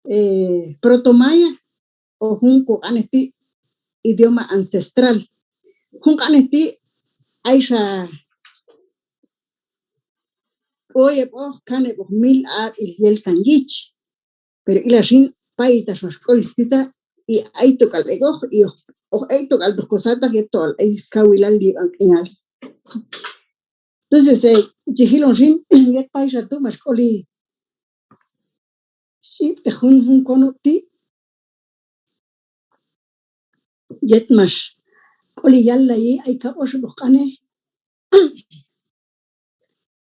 eh, protomaya, o jun koq'anej ti' idioma ancestral. Jun q'anej ti' ayxa k'oy heb' oj, kan heb' oj mil ab'il yel kan yich. Pero ila xin, paytax max k'oli stita, y aytok'al ek'oq, y oj, oj aytok'al toq kosataq yet tol ay skawilal yib'an q'inal. Entonces, eh, chi jilon xin, yet payxa tu' max k'oli xib'tej jun, jun konob' ti', yet max k'oli yallayi ay kab' oxeb' oj q'anej.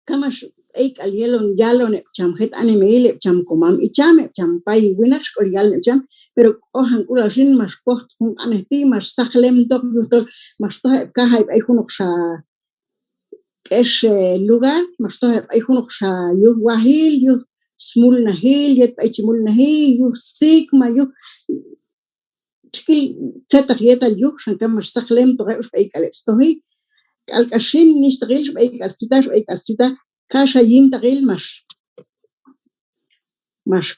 Ka max b'eyk'al yelon, yalon heb' cham jet animahil, heb' cham komam icham, heb' cham pay winaq, xk'oli yalon heb' cham, pero k'ojank'ulal xin max pojtaq jun q'anej ti', max saqlemtoq, yujtol max toj heb' kajay b'ay junoqxa k'ex, eh, lugar, max toj heb' b'ay junoqxa yuj wajil, yuj smulnajil, yet b'ay chi mulnaji, yuj sikma, yuj tx'il tzetaq yetal yuj, xan ka max saqlemtoq heb', xb'eyk'al heb' stoji. K'al k'ax xin, nixhtaqil, xb'eyk'al stita, xb'eyk'al stita, kaxa yintaqil max, max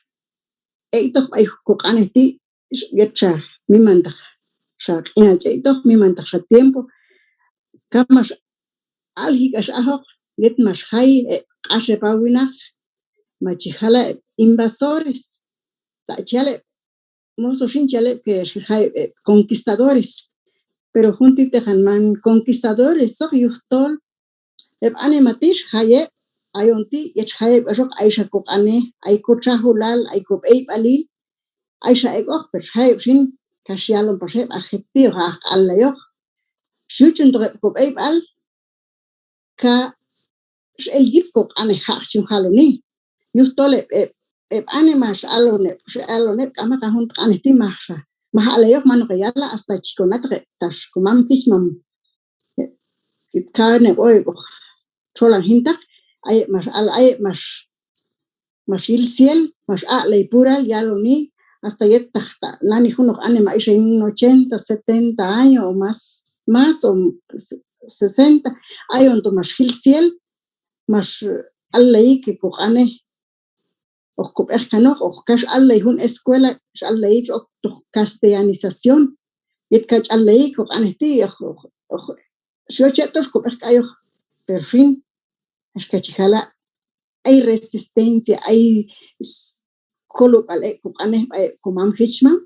ek'toq b'ay koq'anej ti', yet xa mimantaq xa q'inal chi ek'toq, mimantaq xa tiempo, ka max alji k'ax ajoq, yet max jay heb' q'axepal winaq, ma chi jala' heb' invasores, ta chi yal heb', moso xin chi yal heb' que xjay heb', heb' conquistadores, pero jun ti' teqan man conquistadores oq, yujtol heb' anima ti' xjay heb', ayon ti' yet xjay heb' k'axoq, ayxa koq'anej, ay kotxajulal, ay kob'eyb'alil, ayxa ek'oq, pero xjay heb' xin, kax yalon pax heb', a jet ti' oq, a ajk'allayoq, xyuchontoq heb' kob'eyb'al, ka x'el yip koq'anej, jaq' chi jun jaloni. Yujtol heb', heb', heb' anima x'alon heb', x'alon heb', k'amaq, a jun q'anej ti' majxa, maj a'layoq, manoq heyala', hasta chi konataq heb' tax komam jichmam, heb' kan heb' oj, heb' oj txolan jintaq, ay heb' max al, ay heb' max max yil ciel, max aq'lay pural yaloni, hasta yet taq ta nani junoq anima ayxa yin ochenta, setenta años o más, más o sesenta, ayon tu' max yil ciel, max allay que koq'anej, oj kob'ej kanoq, oj kax allay jun escuela, xallay chi oktoq castellanización, yet ka ch'allay koq'anej ti', oj, oj, oj, xyoche' tox kob'ej k'ayoq, pero fin, axka chi jala', ay resistencia, ay s-, kolob'al ek' koq'anej b'ay heb' komam jichmam,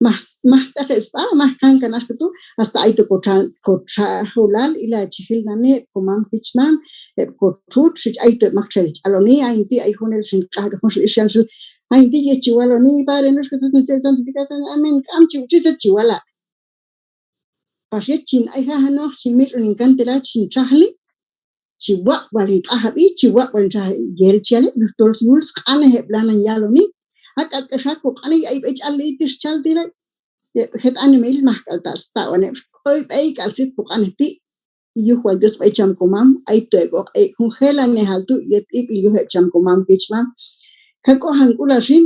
maj, maj sb'eq heb' sb'a, maj kankan axka tu', hasta ayto kotxa-, kotxajulal, ila chi jil nani heb' komam jichmam, heb' kotxutx, chi ayto heb' maktxel chi aloni, ayin ti' ay junel xin q'ajb'ej jun xil ix yal xil, ayin ti' yet chi waloni, Padre nuestro que estás en el cielo, santificado sea tu nombre, amén, k'am chi uchi tzet chi wala'. Pax yet chin ay jajanoq, chin mitx'on hin cantidad, chin txajli, chi wab' wal hin q'ajab'i, chi wab' wal hin txajli, yel chi yal heb', yujtol yul sq'anej heb' lanan yaloni. A k'al k'axa koq'anej ay b'ay ch'allay ti' xchal ti' la, heb' jet animahil maj k'al ta' staq'wan heb', xk'oy b'ey k'al sit koq'anej ti', yuj wal Dios b'ay cham komam, ayto heb' oq ek' jun jelanejal tu' yet ib'il yuj heb' cham komam jichmam. Ka k'ojank'ulal xin,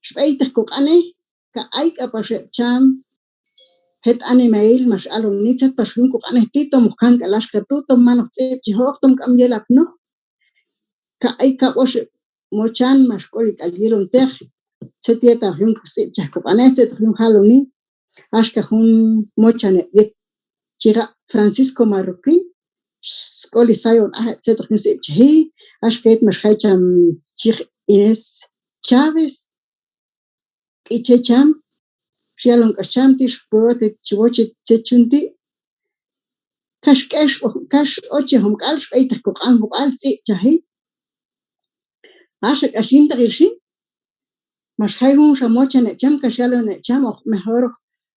xb'eytej koq'anej, ka ay k'apax heb' cham jet animahil max aloni tzet pax yun koq'anej ti', tom oj kan k'al axka tu', tom man oj tz'ib'chajoq, tom k'am yelapnoq, ka ay kab' oxeb' mochan max k'oli k'al yilonteq tzet yetal oj yun kotz'ib'chaj koq'anej, tzet oj yun jaloni. Axka jun mochan heb' yet chi yiq Francisco Marroquín, xk'oli sayon aj heb' tzet oj yun tz'ib'chaji, axka yet max jay cham chi yiq Inés Chávez, k'iche cham, xyalon k'ax cham ti' xprueba te chi woche tzet chun ti', kax k'exb'oj, kax ochejom k'al xb'eytej koq'anjob'al tz'ib'chaji. Axa k'ax yintaqil xin, max jay junxa mochan heb' cham, kax yalon heb' cham, oj mejor oj,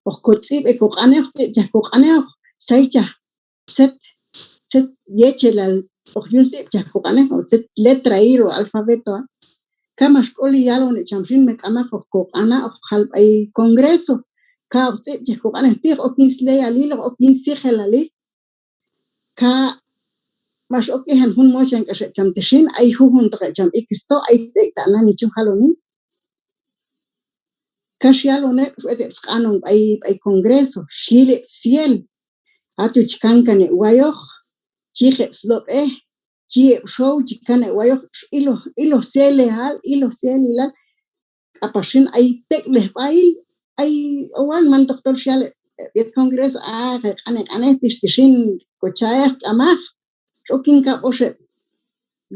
oj kotz'ib' ek' koq'anej, oj tz'ib'chaj koq'anej, oj saychaj tzet, tzet yechelal oj yun tz'ib'chaj koq'anej, o tzet letra hilo alfabeto, a. Ka max k'oli yalon heb' cham xin, me k'amaq oj koq'ana' oj jal b'ay congreso, ka oj tz'ib'chaj koq'anej ti', oj ok yin sleyalil, oj ok yin syejelalil. Ka max ok ijan jun mochan k'ax heb' cham ti' xin, ay jujuntoq heb' cham ikis to, ay ek' ta' nani chun jaloni. Kax yalon heb', xb'et heb' sq'anon b'ay, b'ay congreso, xyil heb' ciel. Ato chi kankan heb' wayoq, chi yiq heb' slob'ej, chi heb' xow, chi kan heb' wayoq, iloj, iloj cielejal, iloj cielilal. k'apax xin ay tek'lejb'ahil, ay owal, man toq tol xyal heb' yet congreso, a, q'anej, q'anej, tix, tix xin kocha'ej, k'amaq. X'ok yin kab'oxeb'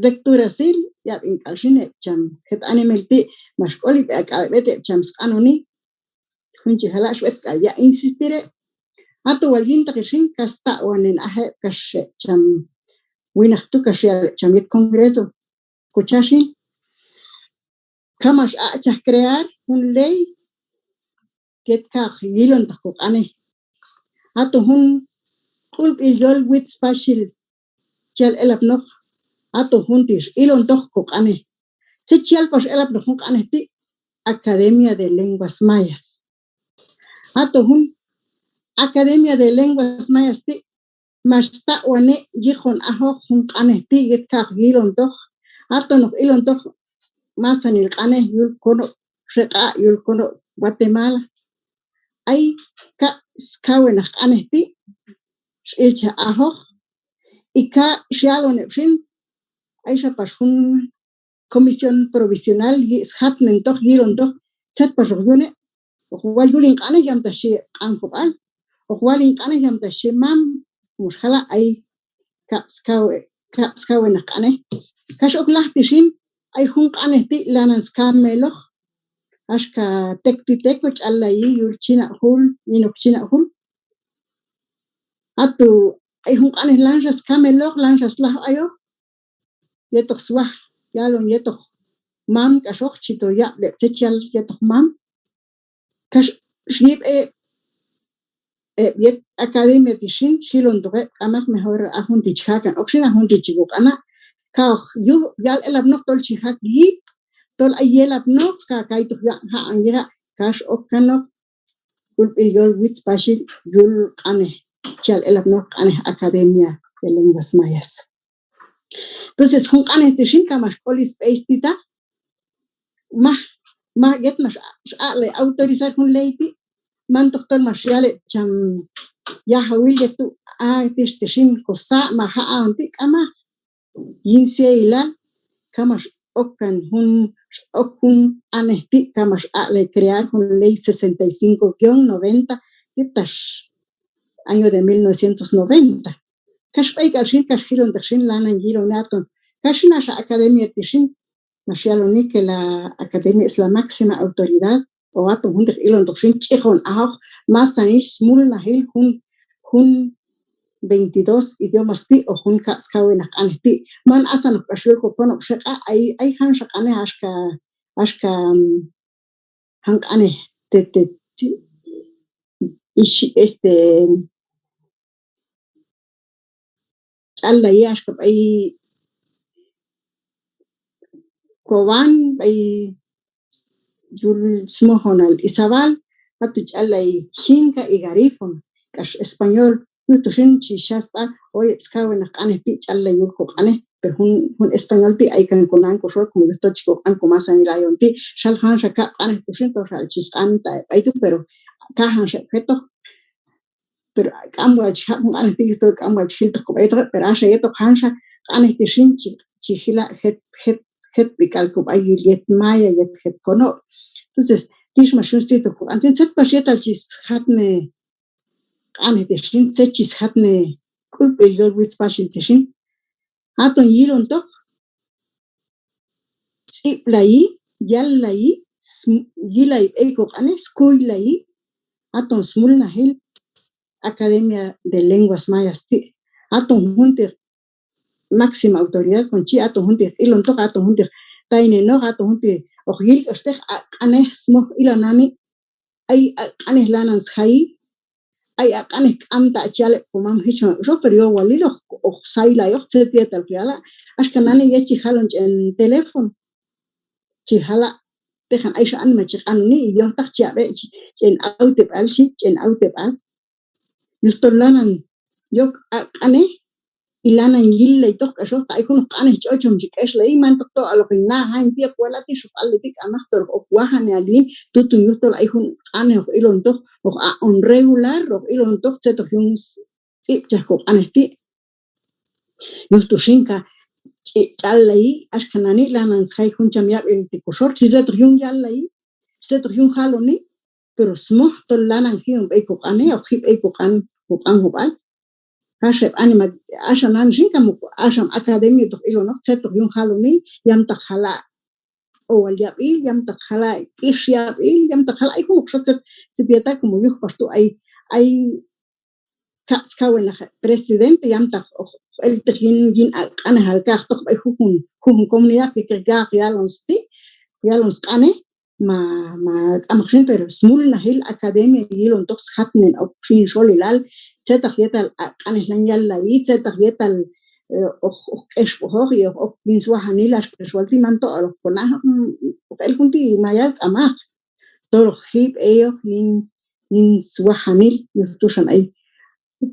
lecturasil, yab'en k'al xin heb' cham jet animail ti', max k'oli b'e ak'al b'et heb' cham sq'anoni. Jun chi jala' xb'et k'al ya' insistir heb'. Ato wal yintaq xin, kax staq'wanen aj heb' kax heb' cham winaq tu', kax yal heb' cham yet congreso, kocha xin. Ka max aq'chaj crear jun ley yet kaq yilontoq koq'anej. Aton jun k'ulb'il yol Witz Paxil chi yal elapnoq, aton jun ti' x'ilontoq koq'anej. Tzet chi yal pax elapnoq jun q'anej ti', Academia de Lenguas Mayas. Aton jun Academia de Lenguas Mayas ti' max taq'wanej yiqon ajoq jun q'anej ti' yet kaq yilontoq. Aton hoq ilontoq masanil q'anej yul konob' Xeq'a', yul konob' Guatemala. Ay kab' skawenaq q'anej ti' x'ilchaj ajoq. Y ka xyalon heb' xin, ay xa pax jun comisión provisional yi' sjatnentoq, yilontoq tzet pax hoq yune'. Hoq wal yul hin q'anej yamtax chi q'anjob'al, hoq wal hin q'anej yamtax chi mam, mux jala'. Ay kab' skawe-, kab' skawenaq q'anej. Kax ok laj ti' xin, ay jun q'anej ti' lanan skameloq, axka tekti teko, ch'allayi yul china'jul, yinoq china'jul. Ato ay jun q'anej lanxa skameloq, lanxa slaj ayoq. Yetoq swaj yalon yetoq mam k'axoq, chi to yab'leb' tzet chi yal yetoq mam. Kax xyib' heb', heb' yet academia ti' xin, xyilontoq heb' k'amaq, mejor a jun ti' chi jakan ok xin, a jun ti' chi koq'ana'. Ka hoq yuj yal elapnoq tol chi jaq' yip, tol ay yelapnoq, ka kaytoq yaq'on jaq'on yija'. Kax ok kanoq k'ulb'il yol Witz Paxil yul q'anej chi yal elapnoq, q'anej Academia de Lenguas Mayas. Entonces jun q'anej ti' xin ka max k'oli sb'ey stita', maj, maj yet max x'aq'lay autorizar jun ley ti', man toq tol max yal heb' cham yajawil yet tu', a, tix, tix xin kosa' ma ja'on ti', k'amaq. Yin sya'ilal ka max ok kan jun, ok jun q'anej ti', ka max aq'lay crear jun ley sesenta y cinco guion noventa, yet tax año de mil novecientos noventa. Kax b'ey k'al xin, kax jilonteq xin lanan yiloni aton. Kax xin axa academia ti' xin, max yaloni que la academia es la máxima autoridad, o aton jun ti' ilontoq xin ch'ijon ajoq masanil smulnajil jun, jun veintidós idiomas ti', o jun kab' skawenaq q'anej ti'. Man asanoq k'ax yul kokonob' Xeq'a', ay, ay janxa q'anej axka, axka, mm, jan q'anej te, te, te, ix, este, ch'allayi axka b'ay Cobán, b'ay yul smojonal Izabal, ato ch'allay xinka y garífuna, k'ax español. Yuj tu xin chi xa sb'a, oye, heb' skawenaq q'anej ti' ch'allay yul koq'anej, pero jun, jun español ti' ay kan konan koxol, como yujtol chi koq'an komasanil ayon ti', xal janxa kab' q'anej tu xin, toxa chi sq'an ta heb' b'ay tu', pero kajan xa heb' jetoq. Pero k'am wal chi jab' jun q'anej ti', yujtol k'am wal chi jiltoq kob'a yetoq heb', pero axa yetoq janxa q'anej ti' xin chi, chi jila' jet, jet, jet b'i k'al kob'a yul yet maya, yet jet konob'. Entonces tix max yun stit ok koq'an ti', tzet pax yetal chi sjatne q'anej ti' xin, tzet chi sjatne k'ulb'il yol Witz Paxil ti' xin. Aton yilontoq, tz'ib'layi, yallayi, sm-, yilay b'ey koq'anej, skuylayi, aton smulnajil Academia de Lenguas Mayas ti'. Aton jun ti' máxima autoridad kon chi, aton jun ti' ilontoq, aton jun ti' taynenoq, aton jun ti' hoq yil k'axteq a q'anej smoj ila nani', ay a q'anej lanan sjayi, ay a q'anej k'am ta' chi yal heb' komam jichon heb' k'axoq, pero yowalil hoq, hoq saylayoq tzet yetal hoq yala'. Axka nani' yet chi jalon ch'en teléfono, chi jala', tejan ayxa anima chi q'anoni, y yojtaq chi ab'e' chi, ch'en awteb'al, xhi, ch'en awteb'al. Yujtol lanan yok a q'anej, y lanan yillaytoq k'axoq, ta ay junoq q'anej ch'ochom chi k'exlayi, man toq tok'al hoq hin na jayin ti', hoq wala' ti', xhoq allay ti', k'amaq, pero hoq ok wajaneal yin tutun yujtol ay jun q'anej hoq ilontoq, hoq aq'on regular, hoq ilontoq tzet hoq yun tz'ib'chaj koq'anej ti'. Yuj tu xin ka ch'i-, ch'allayi, axka nani' lanan sjay jun cham yab'il ti' koxol, chi tzet hoq yun yallayi. tzet hoq yun jaloni, pero smoj tol lanan ji'on b'ey koq'anej, hoq ji' b'ey koq'an, koq'anjob'al. Axa heb' anima, axa nan xin, kam hoq, axa academia hoq ilonoq tzet hoq yun jaloni, yamtaq jala' owal yab'il, yamtaq jala' q'ix yab'il, yamtaq jala' ay junoqxa tzet, tzet yetal, como yuj pax tu' ay, ay kab' skawinaq presidente, yamtaq hoq, hoq elteq yin, yin a q'anejal kaqtoq b'ay jujun, jujun comunidad, que, que kaq yalon sti', yalon sq'anej, ma, ma k'amaq xin, pero smulnajil academia yilontoq sjatnen ok yin xolilal, tzetaq yetal a q'anej lan yallayi, tzetaq yetal, eh, hoq, hoq k'exb'ojoq, y hoq, hoq yin swajanil, ax k'exwal ti' man tok'al hoq kona'oq, mm, hoq el jun ti' mayal k'amaq. Tol hoq ji' b'eyoq yin, yin swajanil, yuj tu' xan ay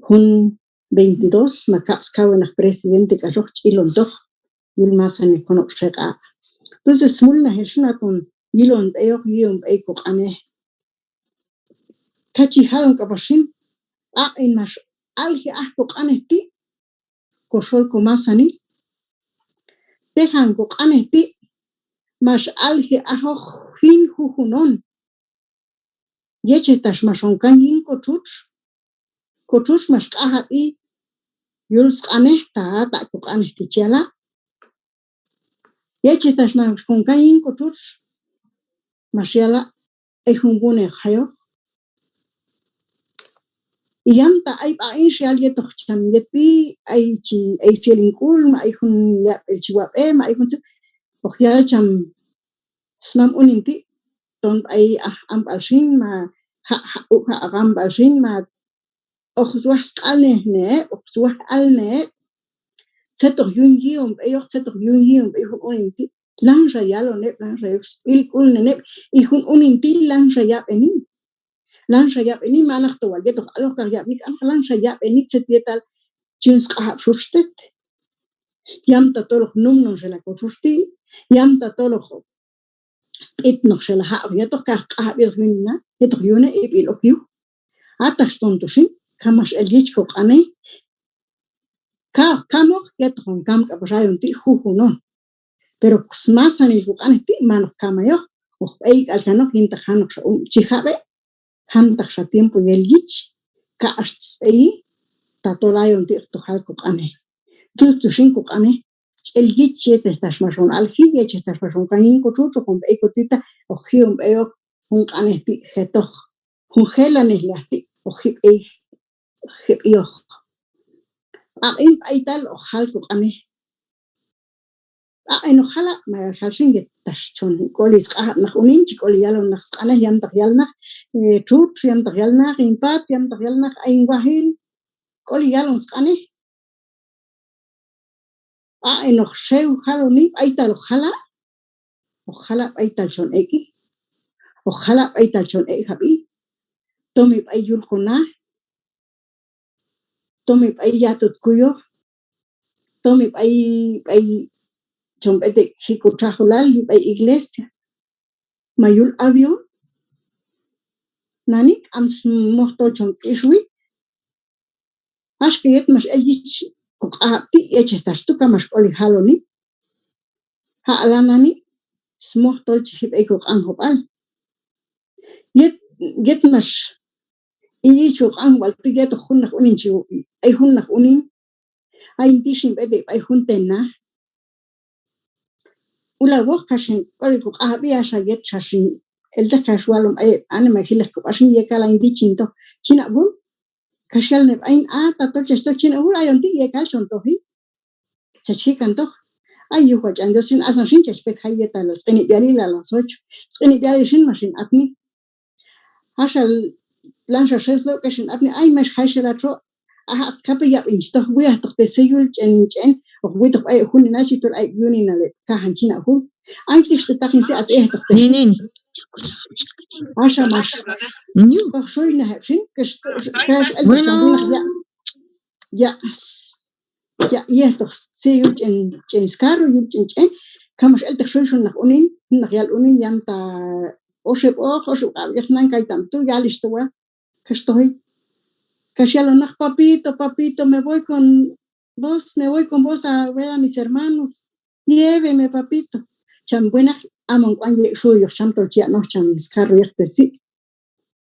jun veintidós ma kab' skawinaq presidente k'ax hoq ch'ilontoq yul masanil junoq' xeq'a'. Entonces, smulnajil xin aton yilon b'eyoq, yi'on b'ey koq'anej. Kachi jalon k'apax xin, b'aq'in max alji aj koq'anej ti' koxol komasanil. Tejan koq'anej ti' max alji ajoq jin jujun on. Yechej tax max on kan yin kotxutx, kotxutx max q'anjab'i yul sq'anej, ta, ta koq'anej ti' chi yala'. Yechej tax max on kan yin kotxutx, max yala' ay jun wunej jayoq. Yamta ay b'aq'in xyal yetoq cham yetb'i, ay chi, ay syel hin k'ul, ma ay jun yab'il chi wab'e, ma ay jun tzet, hoq yal cham smam unin ti', ton b'ay aj amb'al xin, ma ja', ja', uj ja' amb'al xin, ma hoq swaj sq'anej nej heb', hoq swaj alnej heb', tzet hoq yun yi'on b'eyoq, tzet hoq yun yi'on b'ey jun unin ti', lanxa yalon heb', lanxa yok sb'ilk'ulnen heb', y jun unin ti' lanxa yab'eni. Lanxa yab'eni, manaq to wal yet hoq aloj kaq yab'eni, k'am, lanxa yab'eni tzet yetal chi yun sq'anjab' xutx'tet. Yamta tol hoq numnonxelay kotxutx ti', yamta tol hoq b'itnoqxelay jab'oq yetoq, kaq q'anjab'il hoq yun na, yetoq yune' ib'il ok yuj. Atax ton tu' xin, kam max el yich koq'anej, kaq kamoq yetoq on kam k'apax ayon ti' jujun on. Pero smasanil koq'anej ti' man hoq kamayoq, hoq b'ey k'al kanoq yintaq janoqxa un chi jab'e', jantaqxa tiempo yel yich, kaq'ax tu' sb'eyi, tatol ayon ti' hoq toj jal koq'anej. Tus tu' xin koq'anej ch'el yich yechej tax max on alji, yechej tax max on kan yin kotxutx, hoq on b'ey kotita, hoq ji'on b'eyoq jun q'anej ti' jetoq, jun jelanejlej ti' hoq ji' b'ey, hoq ji' b'eyoq. B'aq'in b'aytal hoq jal koq'anej. B'aq'in hoq jala', mayal jal xin yet tax chon k'oli sq'anjab' naq unin, chi k'oli yalon naq sq'anej, yamtaq yal naq, eh, txutx, yamtaq yal naq hin pat, yamtaq yal naq ay hin wajil, k'oli yalon sq'anej. B'aq'in hoq xew jaloni, b'aytal hoq jala', hoq jala' b'aytal chon ek'i, hoq jala' b'aytal chon ek'jab'i, tomi b'ay yul kona, tomi b'ay yatut kuyoj, tomi b'ay, b'ay chon b'et ek' ji' kotxajulal b'ay iglesia, ma yul avión, nani k'am smojtol chon q'ixwi. Axka yet max el yich koq'anjab' ti', yechej tax tu' kam max k'oli jaloni. Jala' nani smojtol chi ji' b'ey koq'anjob'al. Yet, yet max i yich koq'anjob'al ti' yetoq jun naq unin chi, ay jun naq unin, ayin ti' xin b'et ek' b'ay jun te na. Ulawoq kax hin k'oli koq'anjab'i, axa yet xa xin elteq kax walon b'ay heb' anima jilej kob'a xin yekal ayin ti' chin toj chin ab'jul. Kax yalon heb' ayin, a tatol chach toj chin ab'jul, ayon ti' yekal chon toji. Chach ji' kantoq. Ay yuj wal ch'an Dios xin, asan xin chach pek jay yetal sq'inib'alil a las ocho. Sq'inib'alil xin max hin apni. Axa lanxa xes lok'ex hin apni, ay max jay xel a txo'. Ajaq' skapej yab'in chi toj, wi'ajtoq te' si yul ch'en ch'en, hoq witoq b'ay heb' juninal, chi tol ay heb' yuninal heb' kajan chin ab'jul. Ay tix tz'etaq hin si, a tz'etaq te'. Ninin. Axa max toj xuynaj heb' xin, kax, kax elteq cham winaq ya', ya', ya' yejtoq si yul ch'en, ch'en skarro, yul ch'en ch'en, kax max elteq xuy jun naq unin, jun naq yal unin, yamta oxeb' oq, oxeb' q'ab' yaj snan kaytam tu', yalixh to wal, kax toji. Kax yalon naq: papito, papito, me voy con vos, me voy con vos a ver a mis hermanos. Lléveme, papito. Cham winaq k'am on k'uan yek' xuyoq cham tol chi yaq' noj cham scarro yet te' si'.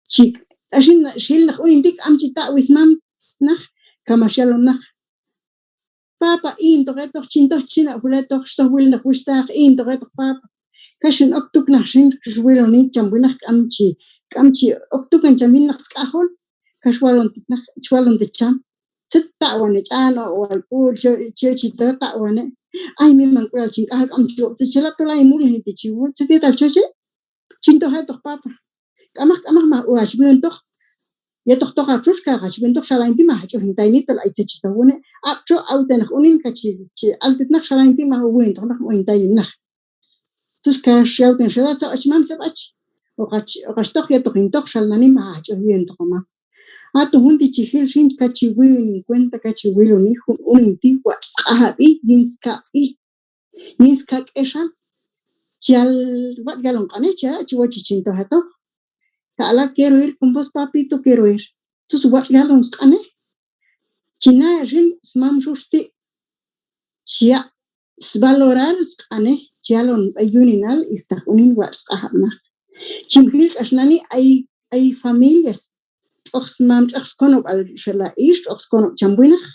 Chi, ta xin, xil naq unin ti' k'am chi taq'wi smam naq, ka max yalon naq: Papa, intoq etoq, chin toj chin aq'b'il etoq, xtoj wil naq wuxhtaq, intoq etoq papa. Kax xin ok tuk naq xin, xwiloni cham winaq k'am chi, k'am chi ok tukan cham yin naq sk'ajol. Kax walon ti' naq, chi walon ti' cham: Tzet taq'wanej, ch'an oq' wal k'ul, chi, chi, chi toj taq'wanej. Ay, miman k'ulal chin k'ajol, k'am chi ok tzet chi yala', tol ay mulnajil ti' chi wul, tzet yetal choche. Chin toj etoq papa. K'amaq, k'amaq, maj hach wi'ontoq. Yetoq toq ha txutx, kax hach wi'ontoq, xalan ti' maj hach oj hin tayni tol ay tzet chi toj wune'. Ab' txo, awten naq unin, kax chi, chi altet naq, xalan ti' maj oj wi'ontoq naq, oj hin tayni naq. Tus kax yawten xala': Sab' hach mam, sab' hach. Hoq hach, hoq hach toj yetoq hin toj, xal nani maj hach oj wi'ontoq mam. Aton jun ti' chi jil xin, kax chi wi'on hin cuenta, kax chi wiloni jun unin ti' watx' sq'ajab'i yin skab'i. Yin skak'exal, chi yal, watx' yalon q'anej, chi yala', chi woche chin toj etoq. Ka ala: Quiero ir con vos, papito, quiero ir. Tus watx' yalon sq'anej. Chi na xin smam txutx ti', chi yaq' svalorar sq'anej, chi yalon b'ay yuninal, ixtaq unin watx' sq'ajab' naq. Chin jil k'ax nani ay, ay familias tx'oq smam, tx'oq skonob'al xala' ix, tx'oq skonob' cham winaq.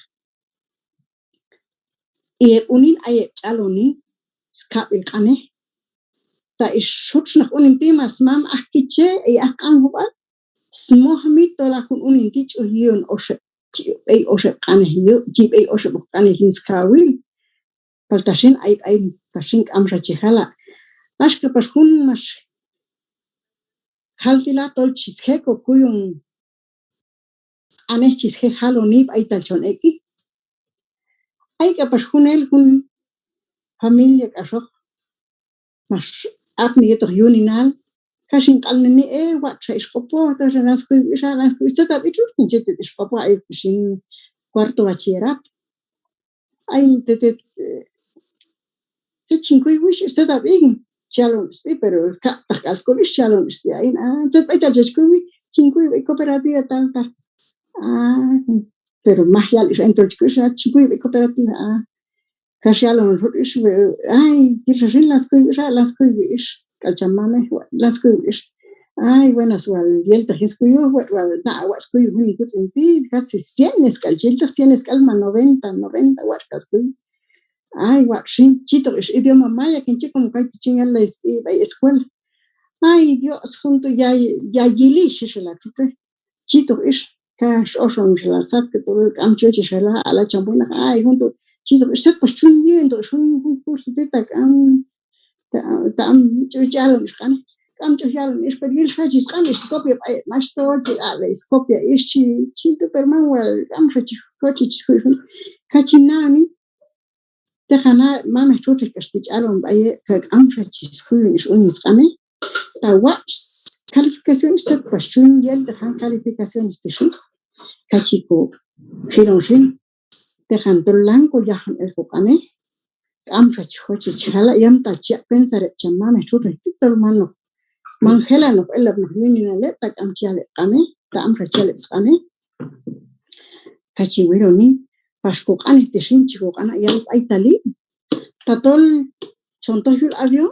Y heb' unin ay heb' ch'aloni skab'il q'anej. Ta ix txutx naq unin ti' ma smam aj kiche, ey aj q'anjob'al, smoj mi tol a jun unin ti' chi uj yi'on oxeb', chi b'ey oxeb' q'anej yu', chi b'ey oxeb'oq q'anej yin skawil. Palta xin ay, ay, ta xin k'amxa chi jala'. Axka pax jun max jal ti' la tol chi sje' kokuyon q'anej, chi sje' jaloni b'aytal chon ek'i. Ay k'apax junel jun familia k'axoq max apni yetoq yuninal, kax hin q'anleni: E, watx' xa ix q'opoj, tol xa lan skuywi ix, a, lan skuywi ix. Tzet ab'i txutx? Kin chi tet ix q'opoj, ay ix yin cuarto bachillerato. Ay, tet, tet, eh, tet chin kuywi ix, ix tzet ab'i, chi yalon ix sb'i, pero skab' taq k'al sk'ul ix, chi yalon ix sb'i ayin. A, tzet b'aytal chach kuywi? Chin kuywi b'ay cooperativa tal, tal. A, pero maj yal ix ayin tol chi kuywi ix, a, chin kuywi b'ay cooperativa, a. Kax yalon txutx ix, ay, yil xa xin, lan skuywi ix, a, lan skuywi ix. K'al cham mamej, wa-, lan skuywi ix. Ay, buenas, wal yelteq yin skuyuj, wet wal na' watx' skuywi jun hin kutz'in ti', casi cienes k'al chi yilteq, cienes k'al ma noventa, noventa watx' k'al skuywi. Ay, watx' xin, chitoq ix idioma maya, kin chi, como kaytu' chin yallay sb'i b'ay escuela. Ay, Dios, jun tu' ya, ya yili, xhi xala' txutxej. Chitoq ix, kax oxon xala', sat k'al tu', k'am chi yoche xala', ala cham winaq, ay, jun tu', chitoq ix, tzet pax chun yi'ontoq ix jun, jun curso ti', ta k'am, ta, ta k'am chi yalon ix q'anej, k'am chi yalon ix, pero yil xa chi sq'an ix scopia b'ay heb' max tol chi aq'lay scopia ix, chi, chi tu', pero man wal k'amxa chi joche chi skuy jun, kax chi nani. Teqan a mamej txutxej k'ax ti' chi alon b'ay heb', ka k'amxa chi skuyon ix unin sq'anej. Ta watx' calificación ix, tzet pax chun yelteq jan calificación ix ti' xin, kax chi kojilon xin. Teqan tol lan koyajon el koq'anej, k'amxa chi joche chi jala', yamta chi yaq' pensar heb' cham mamej txutxej ti' tol man hoq, man jelanoq elapnoq yuninal heb', ta k'am chi yal heb' q'anej, ta k'amxa chi yal heb' sq'anej. Kax chi wiloni, pax koq'anej ti' xin chi koq'ana' yal b'aytali. Tatol chon toj yul avión,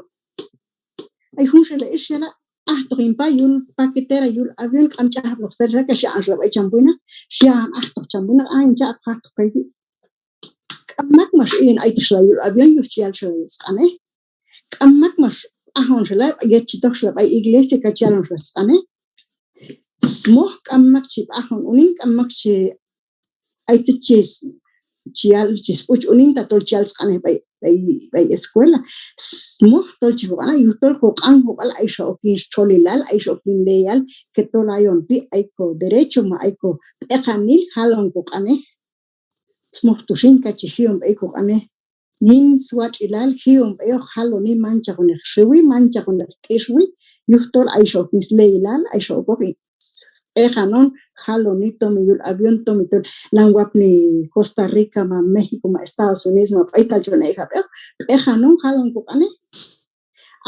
ay junxa la ix yala', ajtoq hin pa yul paquetera yul avión, k'am ch'ajapnoq sat xa, kax xyaq'on xa la b'ay cham winaq, xyaq'on ajtoq cham winaq, a, hin ch'ajap ajtoq kayti'. K'am mak max i'on ayteq xa la yul avión yuj chi yal xa la sq'anej. K'am mak max b'ajon xa la, yet chi toj xa la b'ay iglesia, kax chi yalon xa la sq'anej. Smoj k'am mak chi b'ajon unin, k'am mak chi, ay tzet chi s-, chi yal, chi sb'uch unin tatol chi yal sq'anej b'ay, b'ay, b'ay escuela. Smoj tol chi koq'ana', yujtol koq'anjob'al ay xa ok yin stxolilal, ay xa ok yin leyal, que tol ayon ti' ay ko derecho ma ay ko b'eqanil jalon koq'anej. Smoj tu xin kax chi ji'on b'ey koq'anej yin swatx'ilal, ji'on b'eyoq jaloni, manchaq oneq xiwi, manchaq oneq k'ixwi, yujtol ay xa ok yin sleyilal, ay xa okoq, b'eqan on jaloni tomi yul avión, tomi tol lan wapni Costa Rica, ma México, ma Estados Unidos, ma b'aytal chon ek'jab' b'eyoq, b'eqan on jalon koq'anej.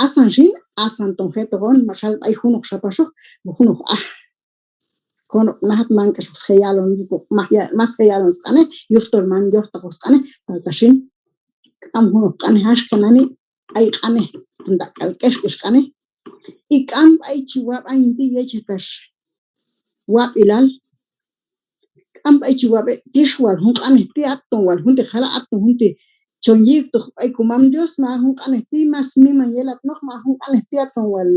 Asan xin, asan ton jetoq on, ma xal b'ay junoqxa paxoq, ma junoq aj konob' najat, man k'axoq sje' yalon, mas je' yalon sq'anej, yujtol man yojtaqoq sq'anej, palta xin k'am junoq q'anej, axka nani ay q'anej, ton ta' k'al k'exk'ex q'anej. Y k'am b'ay chi wab' ayin ti' yechej tax wab'ilal. K'am b'ay chi wab'e' tix wal jun q'anej ti', aton wal jun ti' jala', aton jun ti' chon yi'toq b'ay komam Dios, ma jun q'anej ti' mas miman yelapnoq, ma jun q'anej ti' aton wal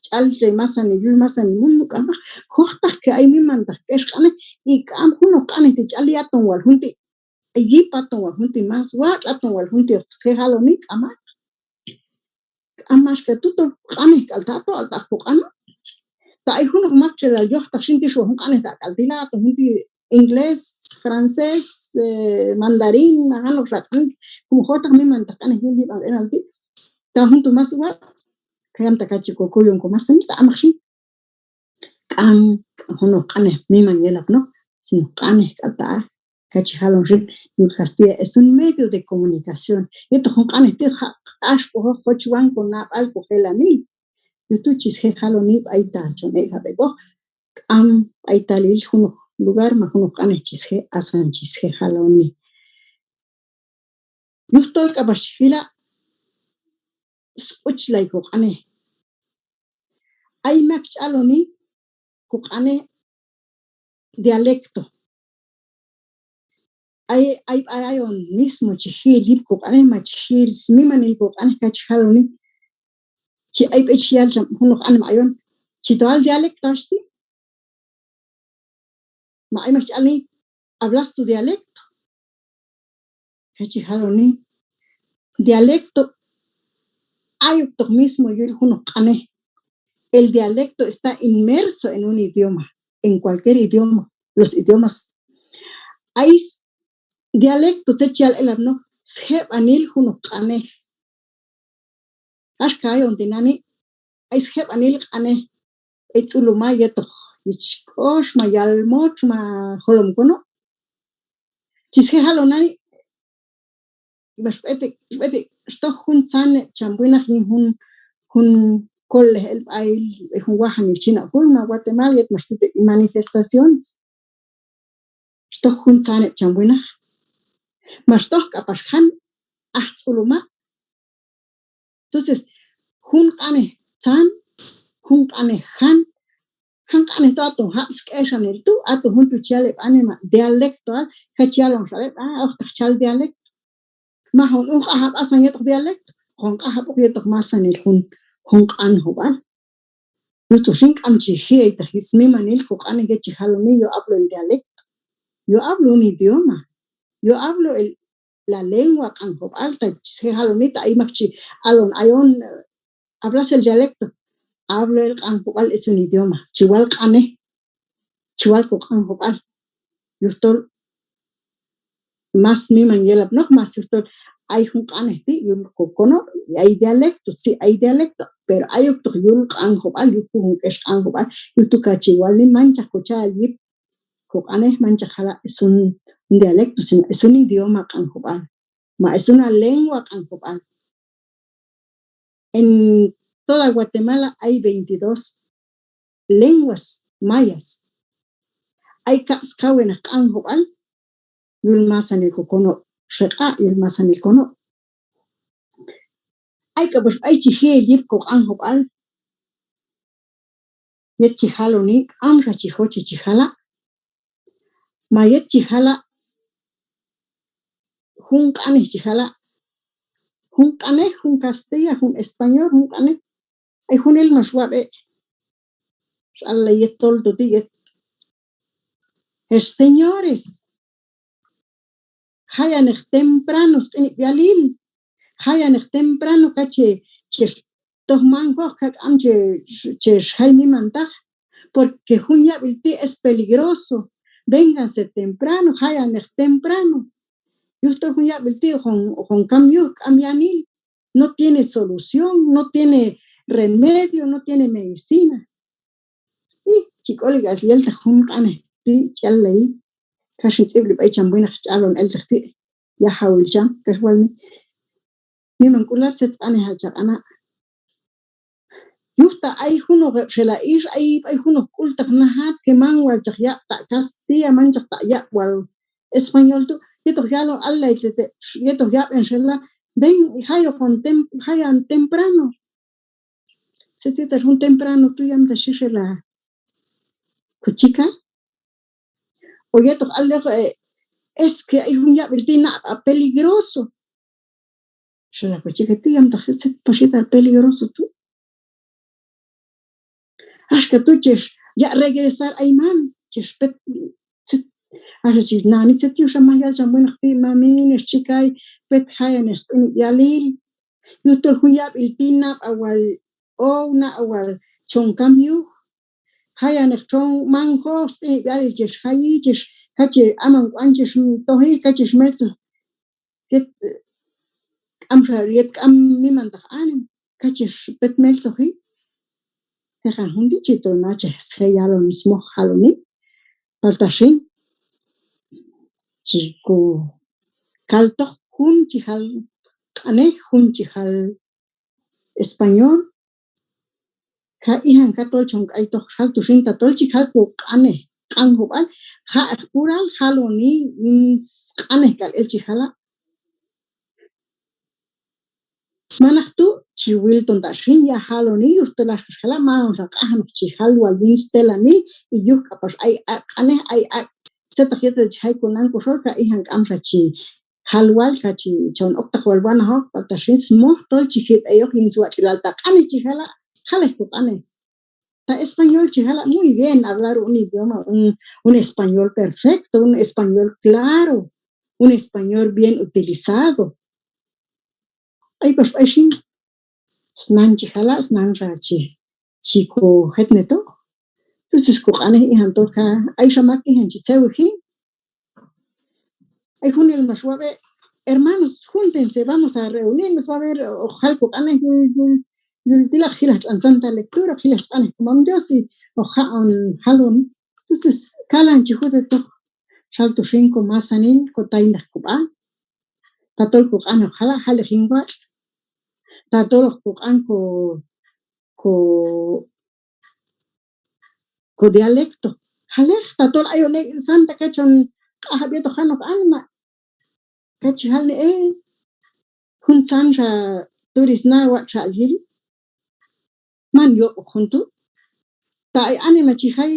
ch'alchaj masanil yul masanil mundo, k'amaq. Jojtaq que ay mimantaq k'ex q'anej, y k'am junoq q'anej ti' ch'ali, aton wal jun ti' ay yip, aton wal jun ti' mas watx', aton wal jun ti' hoq sje' jaloni, k'amaq. K'am axka tu', tol q'anej k'al ta', tol ta' koq'ano'. Ta ay junoq maktxelal yojtaq xin tix wal jun q'anej ta' k'al ti' la, aton jun ti' inglés, francés, eh, mandarín, ma janoqxa q'anej, como jojtaq mimantaq q'anej yul yib'an q'inal ti'. Ta jun tu' mas watx', kayam ta' kachi kokuyon komasanil, ta amaq xin. K'am, k'am junoq q'anej miman yelapnoq, sino q'anej k'al ta', kachi jalon xin, yul castilla es un medio de comunicación. Yetoq jun q'anej ti' ja-, axp'ojoq jochwan konab'al kojelanil. Yuj tu' chi sje' jaloni b'aytal chon ek'jab' ek'oq, k'am b'aytalil junoq lugar ma junoq q'anej chi sje' asan chi sje' jaloni. Yujtol k'apax chi jila' sb'uchlay koq'anej. Ay mak ch'aloni koq'anej dialecto. Ay, ay, ay, ayon mismo chi ji'el yip koq'anej ma chi ji'el smimanil koq'anej, kachi jaloni. Chi ay b'ay chi yal cham junoq anima ayon, chi to hal dialecto hach ti'. Ma ay mak ch'alni, hablas tu dialecto. Kachi jaloni, dialecto ayoktoq mismo yul junoq q'anej. El dialecto está inmerso en un idioma, en cualquier idioma, los idiomas. Ay s-, dialecto tzet chi yal elapnoq, sjeb'anil junoq q'anej. Axka ayon tinani', ay sjeb'anil q'anej, b'ay Tz'uluma' yetoq Yichk'ox ma Yalmotx ma Jolom Konob'. Chi sje' jalon nani', max b'et ek', b'et ek', xtoj juntzan heb' cham winaq yin jun, jun kolej el b'ay, b'ay jun wajanil China Jul ma Guatemala, yet max tzet ek' manifestaciones. Xtoj juntzan heb' cham winaq. Max toj k'apax jan aj Tz'uluma'. Entonces, jun q'anej tzan, jun q'anej jan, jan q'anej tu' aton jab' sk'exanil tu', aton jun tu' chi yal heb' anima dialectoal, kachi yalon xa heb', ah, ojtaq chal dialecto. Maj on q'anjab' asan yetoq dialecto, on q'anjab' ok yetoq masanil jun, jun q'anjob'al. Yuj tu' xin k'am chi ji'elteq smimanil koq'anej yet chi jaloni, yo hablo el dialecto, yo hablo un idioma, yo hablo el, la lengua q'anjob'al, ta chi sje' jaloni, ta ay mak chi alon ayon, eh, hablas el dialecto, hablo el q'anjob'al, es un idioma, chi wal q'anej, chi wal koq'anjob'al. Yujtol mas miman yelapnoq, mas yujtol ay jun q'anej ti' yul kokonob', ay dialecto, sí, ay dialecto, pero ayoktoq yul q'anjob'al, yuj jun k'ex q'anjob'al, yuj tu' kachi walni manchaq kocha' yip koq'anej, manchaq jala' es un, un dialecto, sino es un idioma q'anjob'al, ma es una lengua q'anjob'al. En toda Guatemala hay veintidós lenguas mayas. Ay kab' skawinaq q'anjob'al yul masanil kokonob' Xeq'a', yul masanil konob'. Ay k'apax b'ay chi ji'el yip koq'anjob'al yet chi jaloni, k'amxa chi jochej chi jala', ma yet chi jala' jun q'anej chi jala', jun q'anej, jun castilla, jun español, jun q'anej. Ay junel max wab'e', xal la yet tolto ti' yet. Hex señores, jayaneq temprano sq'inib'alil, jayaneq temprano kax che, chex toj manjoq, kax k'am che, chex jay mimantaq, porque jun yab'il ti' es peligroso. Vénganse temprano, jayaneq temprano. Yujtol jun yab'il ti' hoqon, hoqon kam yuj, k'am yanil, no tiene solución, no tiene remedio, no tiene medicina. Y chi k'oli k'al yelteq jun q'anej ti' chi yallayi, kax hin tz'ib'li b'ay cham winaq chi alon elteq ti', yajawil cham, kax walni mimank'ulal tzet q'anej hach ha q'ana'. Yuj ta ay junoq heb' xela ix, ay b'ay junoq k'ultaq najat que man wal chaq yab' ta' castilla, man chaq ta' yab' wal español tu', yetoq yalon allay te, yetoq yab'en xela, Ven, jayoq on tem-, jayan temprano. Tzet yetal jun temprano tu' yamta xixela ko chika. O yetoq alleq, eh, es que ay jun yab'il ti' nab'a peligroso. Xela ko chika ti' yamta tzet pax yetal peligroso tu'. Axka tu' chex yaq' regresar ayman, chex pet, tzet, axa chi nani tzet yuxan maj yal cham winaq ti', mamin, ex chikay, pet jayan ex sq'inib' yalil. Yujtol jun yab'il ti' nab'a wal ow, nab'a wal chon kam yuj. Jayan ex chon manjo, sq'inib' yalil chex jayi, chex, kax chi aman k'uan chex toji, kax chex meltzoj. Yet, k'amxa, yet k'am mimantaq anima, kax chex pet meltzoji. Teqan jun ti' chi tol nachaj sje yalon smoj jaloni. Palta xin chi kokaltoq jun chi jal q'anej, jun chi jal español. Ka ijan ka tol chon k'aytoq xal tu xin, tatol chi jal koq'anej Q'anjob'al, ja'eq pural jaloni yin sq'anej k'al el chi jala'. Manaq tu' chi wil ton ta xin ya jaloni, yujtol axka jala', manxa q'ajan chi jal wal yin stelanil, y yuj k'apax ay aq' q'anej, ay aq' tzetaq yetal chi jay konan koxol, ka ijan k'amxa chi jal wal, ka chi chon oktaq wal wanajoq, palta xin smoj tol chi jib'eyoq yin swatx'ilal ta q'anej chi jala', jalej koq'anej. Ta español chi jala', muy bien hablar un idioma, un, un español perfecto, un español claro, un español bien utilizado. Ay pax b'ay xin snan chi jala', snanxa chi, chi kojetnetoq. Entonces koq'anej ijan tol ka, ayxa mak ijan chi tzewi jin. Ay junel max wab'e', hermanos, júntense, vamos a reunirnos, va a ver, hoq jal koq'anej yul, yul, yul ti la, hoq jilaj tx'an Santa Lectura, hoq jilaj sq'anej komam Dios, y hoq jaq'on jalon. Entonces kalan chi jutetoq xal tu xin komasanil, kotayneq kob'a. Tatol koq'anej hoq jala', jalej yin watx'. Tatol hoq koq'an ko, ko ko dialecto. Jalej, tatol ayon ek' Santa, ka chon q'ajab' yetoq janoq anima. Ka chi jalni, eh, juntzanxa turis na watx' xa al yili. Man yob'oq jun tu'. Ta ay anima chi jay,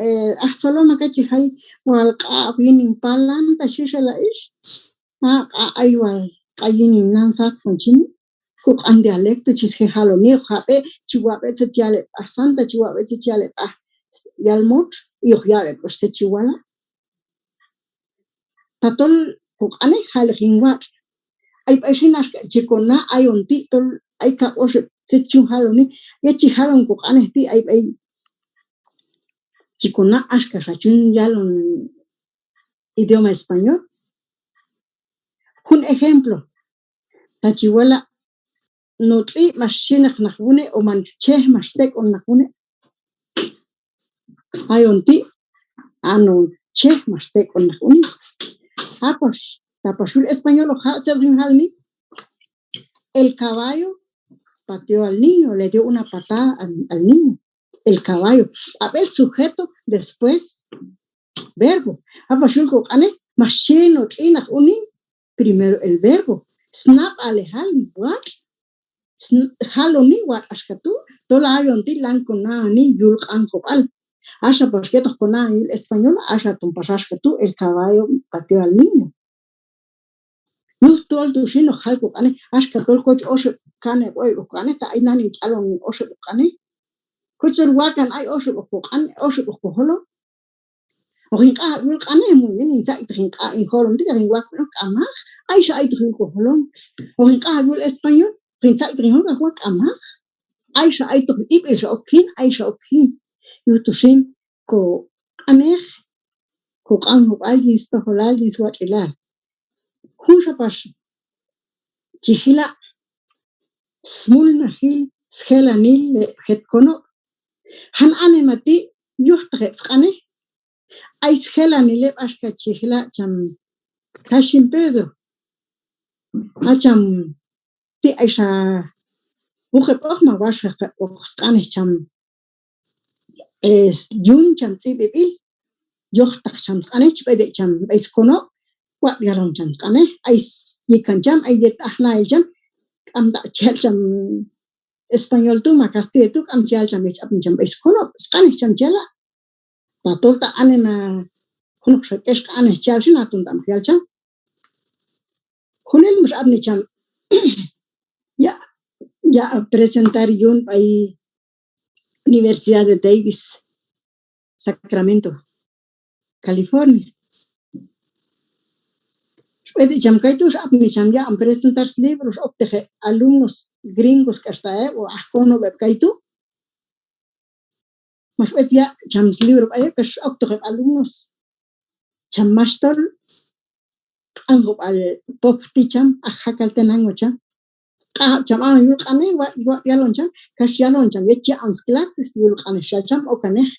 eh, aj Soloma, ka chi jay wal q'aq'oq yin hin palan, ta xixela ix. Ah, q'a' ay wal q'a' yin hin nan sat jun chini. Koq'an dialecto chi sje jaloni, hoq jab'e', chi wab'e' tzet chi yal heb' aj Santa, chi wab'e' tzet chi yal heb' aj Yalmotx, y hoq yab'e' pax tzet chi wala'. Tatol koq'anej jalej yin watx'. Ay b'ay xin axka chi kona' ayon ti' tol ay kab' oxeb' tzet chun jaloni, yet chi jalon koq'anej ti' ay b'ay chi kona' axka xa chun yalon idioma español. Jun ejemplo, ta chi wala', no tx'i' max chi naq naq wune', o man chej max tek'on naq wune'. Ayon ti', a no chej max tek'on naq wune'. A pax, ta pax yul español hoq jal, tzet hoq jalni. El caballo pateó al niño, le dio una patada al, al niño. El caballo. B'ab'el sujeto, después verbo. A pax yul koq'anej, max chi no tx'i' naq unin, primero el verbo. Snab'alejal watx', sn-, jaloni watx' axka tu', tol ayon ti' lan kona'oni yul Q'anjob'al. Axa pax yetoq kona'on yul español, axa ton pax axka tu', el caballo pateó al niño. Yujtol tu xin hoq jal koq'anej, axka tol koch oxeb' kan heb' oyeb'oq koq'anej, ta ay nani ch'alon oxeb'oq q'anej. Koch tol wakan ay oxeb'oq koq'an, oxeb'oq kojolom. Hoq hin q'anjab' yul q'anej, muy bien, hin tzaq'teq hin q'a-, hin jolom ti', hoq hin waq' b'enoq, k'amaq, ayxa aytoq yul kojolom. Hoq hin q'anjab' yul español, hoq hin tzaq'teq hin jolom, k'amaq, ayxa aytoq, ib'il xa ok jin, ayxa ok jin. Yuj tu xin koq'anej, koq'anjob'al yin stojolal, yin swatx'ilal. Junxa pax chi jila' smulnajil sjelanil heb' jet konob'. Jan anima ti' yojtaq heb' sq'anej. Ay sjelanil heb' axka chi jila' cham Kaxhin Pedro. A cham ti' ayxa wuqeb'oq ma waxaqeb'oq sq'anej cham, eh, yun cham Tz'ib'eb'il, yojtaq cham sq'anej, chi b'et heb' cham b'ay skonob', wab' yalon cham sq'anej, ay s-, Yikan cham, ay yet aj nahil cham, k'am ta' chi yal cham español tu', ma castilla tu', k'am chi yal cham yet chi apni cham b'ay skonob', sq'anej cham chi yala'. Tatol ta' anima junoqxa k'exq'anej chi yal xin, aton ta' max yal cham. Junel max apni cham, ya', ya' presentar yun b'ay Universidad de Davis, Sacramento, California. Xb'et cham kaytu', xapni cham yaq'on presentar slibro, xokteq heb' alumnos gringos k'ax ta' heb' o aj konob' heb' kaytu'. Max b'et ya' cham slibro b'ay heb', kax oktoq heb' alumnos. Cham maxhtol, q'anjob'al pop ti' cham, aj Jacaltenango cham. Q'ajab' cham, a, yul q'anej, wa', wa' yalon cham, kax yalon cham, yet chi yaq'on sclases yul q'anej xal cham, okanej.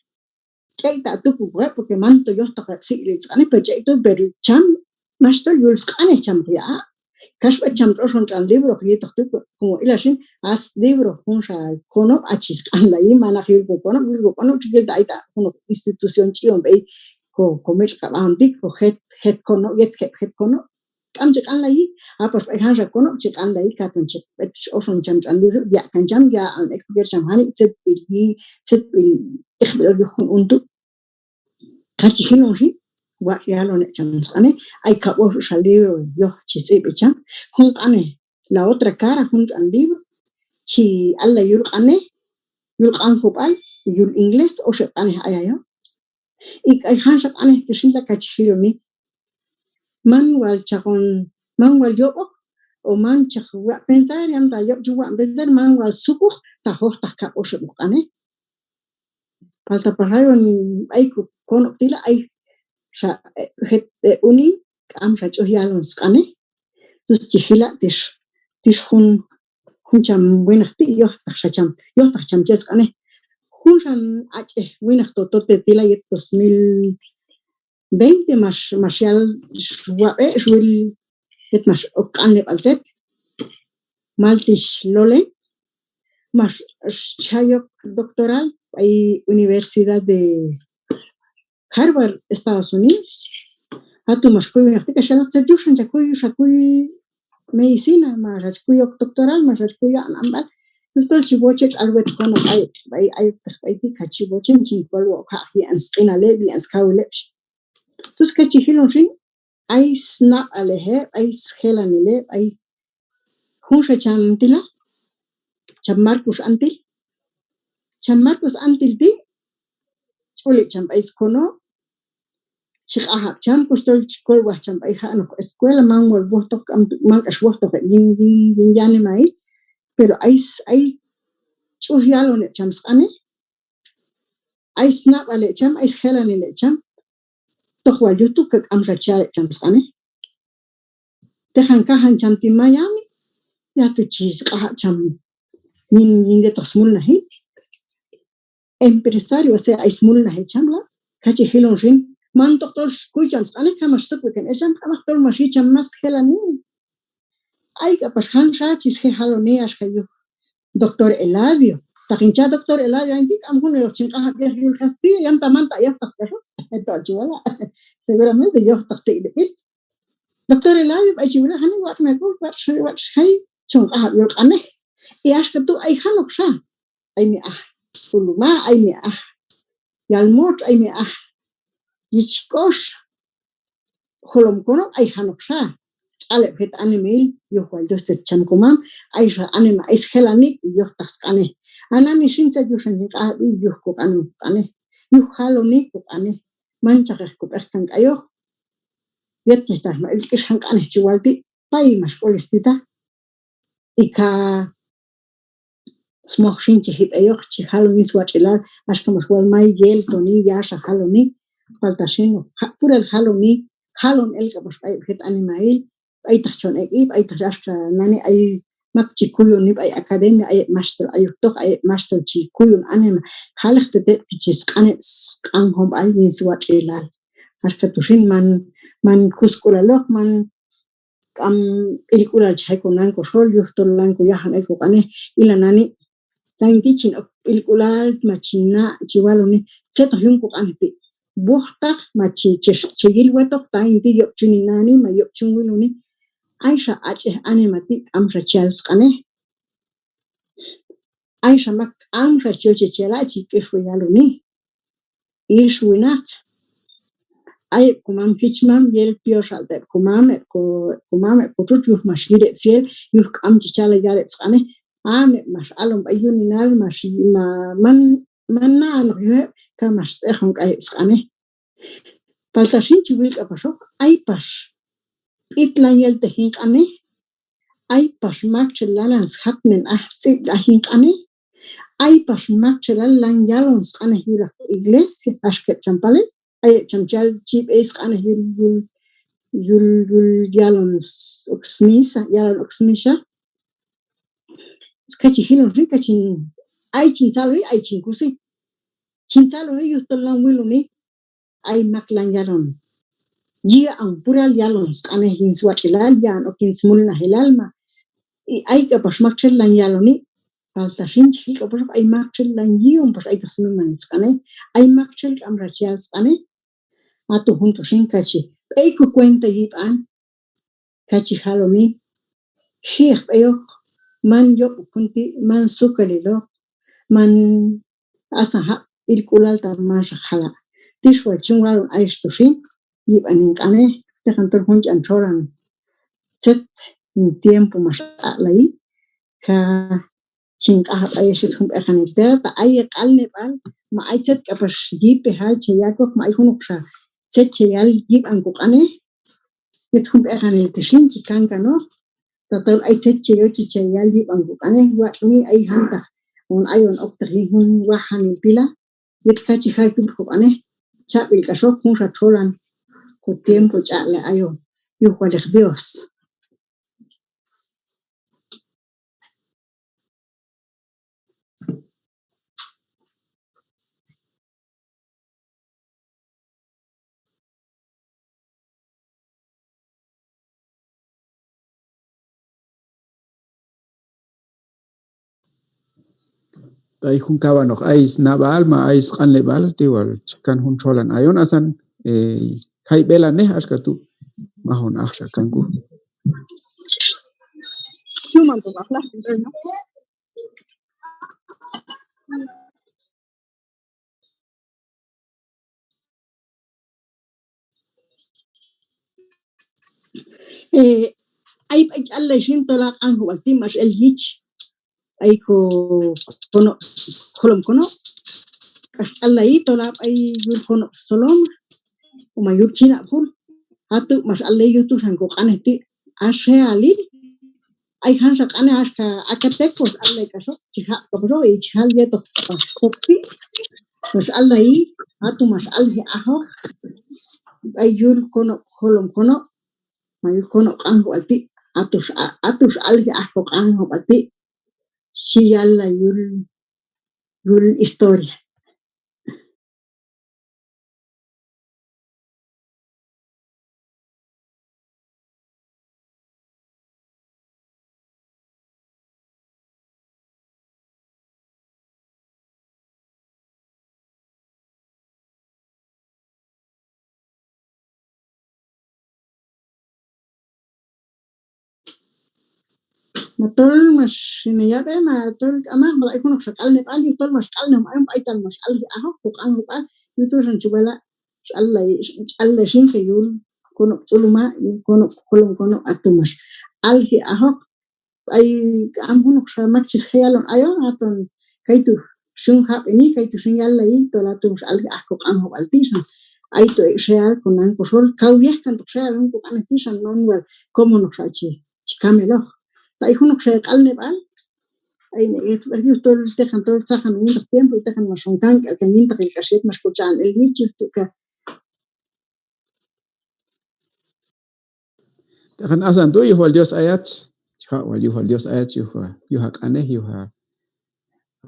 Ch'ek' ta' tukuj heb', porque manto yojtaq heb' sik'lil sq'anej, pero ch'ek' tu', pero cham, maxhtol yul sq'anej cham ya'. Kax b'et cham tx'oxon tx'an libro, yetoq tu', como ila xin, a slibro junxa konob', a chi q'anlayi, manaq yul kokonob', yul kokonob', chi jil ta' ay ta' junoq institución ch'i'on b'ey ko, ko mitx'q'ab'aon ti', ko jet, jet konob', yet jet, jet konob'. K'am chi q'anlayi, a pax b'ay janxa konob' chi q'anlayi, katon chi b'et tx'oxon cham tx'an libro, yaq'kan cham, yaq'on explicar cham janik' tzetb'il yi, tzetb'il iqb'il ok yuj jun un tu'. Kax chi jilon xin, watx' yalon heb' cham sq'anej, ay kab' oxoqxa libro yoj chi tz'ib'ej cham, jun q'anej, La otra cara, jun tx'an libro, chi allay yul q'anej, yul q'anjob'al, yul inglés, oxeb' q'anej ay ayon. Y k'ay janxa q'anej ti' xin la, kax chi jiloni. Man wal chaqon, man wal yob'oq, o man chaq waq' pensar, yam ta yob' chi waq' pensar, man wal suq'oq, ta jojtaq kab' oxeb'oq q'anej. Palta pax ayon b'ay kokonob' ti' la, ay xa, eh, jet, eh, unin, k'amxa ch'uj yalon sq'anej. Entonces chi jila' tix, tix jun, jun cham winaq ti' yojtaqxa cham, yojtaq cham chi sq'anej. Junxa ach'ej winaq Totote ti' la yet dos mil veinte max, max yal xwab'e', xwil yet max ok q'anleb'al tet. Maltix Lolen, max, xcha' yok doctoral b'ay Universidad de Harvard, Estados Unidos. Aton max kuy winaq ti' kax yalaq tzet yuxan cha kuy, yuxa kuy medicina, max ach kuy ok doctoral, max ach kuy yaq'on amb'al. Yujtol chi woche tx'al wet konob' b'ay, b'ay, ay, b'ay ti' kax chi woche chin kolwaj ok jaq' yib'an sq'inal heb', yib'an skawil heb'. Entonces kax chi jilon xin, ay snab'alej heb', ay sjelanil heb', ay junxa cham ti' la, cham Marcos Antil. Cham Marcos Antil ti', ch'ul heb' cham b'ay skonob', chi q'ajab' cham, k'uxtol chi kolwaj cham b'ay jaq'noq escuela, man wal wojtoq, k'am, man k'ax wojtoq heb' yin, yin, yin yanimahil, pero ay s-, ay ch'uj yalon heb' cham sq'anej, ay snab'al heb' cham, ay sjelanil heb' cham, toj wal yuj tu' kax k'amxa cha heb' cham sq'anej. Teqan kajan cham ti' Miami, yatu' chi sq'ajab' cham yin, yin yetoq smulnajil. Empresario, o sea, ay smulnajil cham la, kax chi jilon xin, man toq tol xkuy cham sq'anej, kax max sukb'ej kan el cham, k'amaq tol max yi' cham mas jelanil. Ay k'apax janxa chi sje' jaloni axka yuj doctor Eladio. Ta kin cha' doctor Eladio, ayin ti' k'am juneloq chin q'anjab' yej yul castilla, yam ta man ta' yojtaq k'axoq, tol chi wala'. Seguramente yojtaq sik'leb'il. Doctor Eladio, b'ay chi wila', janik' watx' mi ak'ul, watx', watx' jay, chon q'ajab' yul q'anej. Y axka tu' ay janoqxa. Ay mi aj Pulumá, ay mi aj Yalmotx, ay mi aj Yichk'ox, Jolom Konob', ay janoqxa. Ch'al heb' jet animahil, yuj wal Dios tet cham komam, ayxa anima ay sjelanil, yojtaq sq'anej. A nani xin tzet yuxan chin q'ajab'i, yuj koq'anej, koq'anej. Yuj jaloni koq'anej. Manchaq ek' kob'eq kan k'ayoq. Yet yejtaq ma el k'ixan q'anej chi wal ti', pay max k'ul stita. Y ka smoj xin chi jib'eyoq, chi jaloni swatx'ilal, axka max wal may yel toni, yaxa jaloni, palta xin, ja-, pural jaloni, jalon el k'apax b'ay heb' jet animahil, b'aytaq chon ek'i, b'aytaq axka nani ay mak chi kuyoni b'ay academia, ay heb' maxhtol ayoktoq, ay heb' maxhtol chi kuyon anima, jalek tet heb' chi sq'an heb' sq'anjob'al yin swatx'ilal. Axka tu' xin man, man kusk'ulaloq, man k'am b'ilk'ulal chi jay konan koxol, yujtol lan koyajan el koq'anej, ila nani', ta in ti' chin ok b'ilk'ulal, ma chin na' chi waloni, tzet hoq yun koq'anej ti'. Wojtaq, ma chi, che, che yil wetoq, ta in ti' yob' chun in nani, ma yob' chun wiloni, Ayxa ach'ej anima ti' k'amxa chi yal sq'anej. Ayxa mak k'amxa chi yoche chi yala', chi b'ix wal yaloni. Ix winaq, ay heb' komam jichmam, yel pioxal ta heb' komam, heb' ko, heb' komam, heb' kotxutx, yuj max yil heb' syel, yuj k'am chi chalay yal heb' sq'anej. Am heb' max alon b'ay yuninal, max, ma, man, man na'anoq yuj heb', kax max sb'eqon k'ay heb' sq'anej. Palta xin chi wil k'apaxoq, ay pax b'itlan yel teq hin q'anej, ay pax maktxel lalan sjatnen aj tz'ib'laj hin q'anej, ay pax maktxel lalan yalon sq'anej yulaq iglesia, axka heb' cham palil, ay heb' cham chi yal chi b'ey sq'anej yul, yul, yul, yul yalon s-, ok smisa, yalon ok smixa. Kax chi jilon xin, kax chin, ay chin tzaloji, ay chin kusi. Chin tzaloji yujtol lan wiloni, ay mak lan yalon. Yi'an pural yalon sq'anej yin swatx'ilal, ya'an ok yin smulnajilal ma. Y ay k'apax maktxel lan yaloni, palta xin chi jil k'apaxoq, ay maktxel lan yi'on pax ayteq smimanil sq'anej, ay maktxel k'amxa chi yal sq'anej. Aton jun tu' xin kax chi b'ey ko cuenta yib'an, kax chi jaloni, ji'eq b'eyoq, man yob' ok jun ti', man sukaliloq, man asan jab' ilk'ulal ta manxa jala'. Tix wal chun walon ayex tu' xin, yib'an hin q'anej, teqan tol jun ch'an txolan tzet hin tiempo max aq'layi, kax chin q'anjab' ayex yet jun b'eqanil ti', ta ay heq'alneb'al, ma ay tzet k'apax yipejal che yaq'oq, ma ay junoqxa tzet che yal yib'an koq'anej yet jun b'eqanil ti' xin chi kankanoq, tatol ay tzet che yoche che yal yib'an koq'anej, watx'ni ay jantaq on ayon okteq yin jun wajanil ti' la, yet kax chi jay tu' koq'anej, chab'il k'axoq junxa txolan kotiempo ch'aq'lay ayon, yuj wal heq Dios. Ta ay jun kawanoq ay snab'al ma ay sq'anleb'al ti' wal chi kan jun txolan ayon, asan, eh, jay b'elanej axka tu' majon ajxa kan ku. Eh, ay b'ay ch'allay xin tol a Q'anjob'al ti' max el yich b'ay ko konob', Jolom Konob', k'ax ch'allayi tol a b'ay yul konob' Soloma, o ma yul Chinab'jul, a tu' max allay yuj tu' xan koq'anej ti', a xe'alil, ay janxa q'anej axka Acatecos, allay k'axoq, chi jab' k'apaxoq, y chi jal yetoq pax kok ti', max allayi, a tu' max alji ajoq b'ay yul konob' Jolom Konob', ma yul konob' Q'anjob'al ti', a tu' x-, a tu' xalji aj koq'anjob'al ti', xhi yallay yul, yul historia. Ma tol max hin heyab'ej, ma tol k'amaq, ma ay junoqxa q'anleb'al, yujtol max q'anlej, ma ay jun b'aytal max alji ajoq koq'anjob'al, yujtol xan chi wala' x'allay, x'allay xin ka yul konob' Tz'uluma', yul konob' Jolom Konob', a tu' max alji ajoq. Ay k'am junoqxa mak chi sje' yalon ayon, aton kaytu' xin jab'eni, kaytu' xin yallayi, tol a tu' max alji aj koq'anjob'al ti' xan. Ay tu' ek' xe'al konan koxol, kaw yejkantoq xe'al jun koq'anej ti' xan, man wal komonoqxa chi, chi kam eloq. Ta ay junoqxa q'anleb'al, ay ne, yujtol teqan tol tzaqan yintaq tiempo, y teqan max on kan k'al kan yintaqil k'ax yet max kocha'on el yich, yuj tu' ka. Teqan asan tu' yuj wal Dios ayach, chi jaq' wal yuj wal Dios ayach, yuj, yuj a q'anej, yuj a,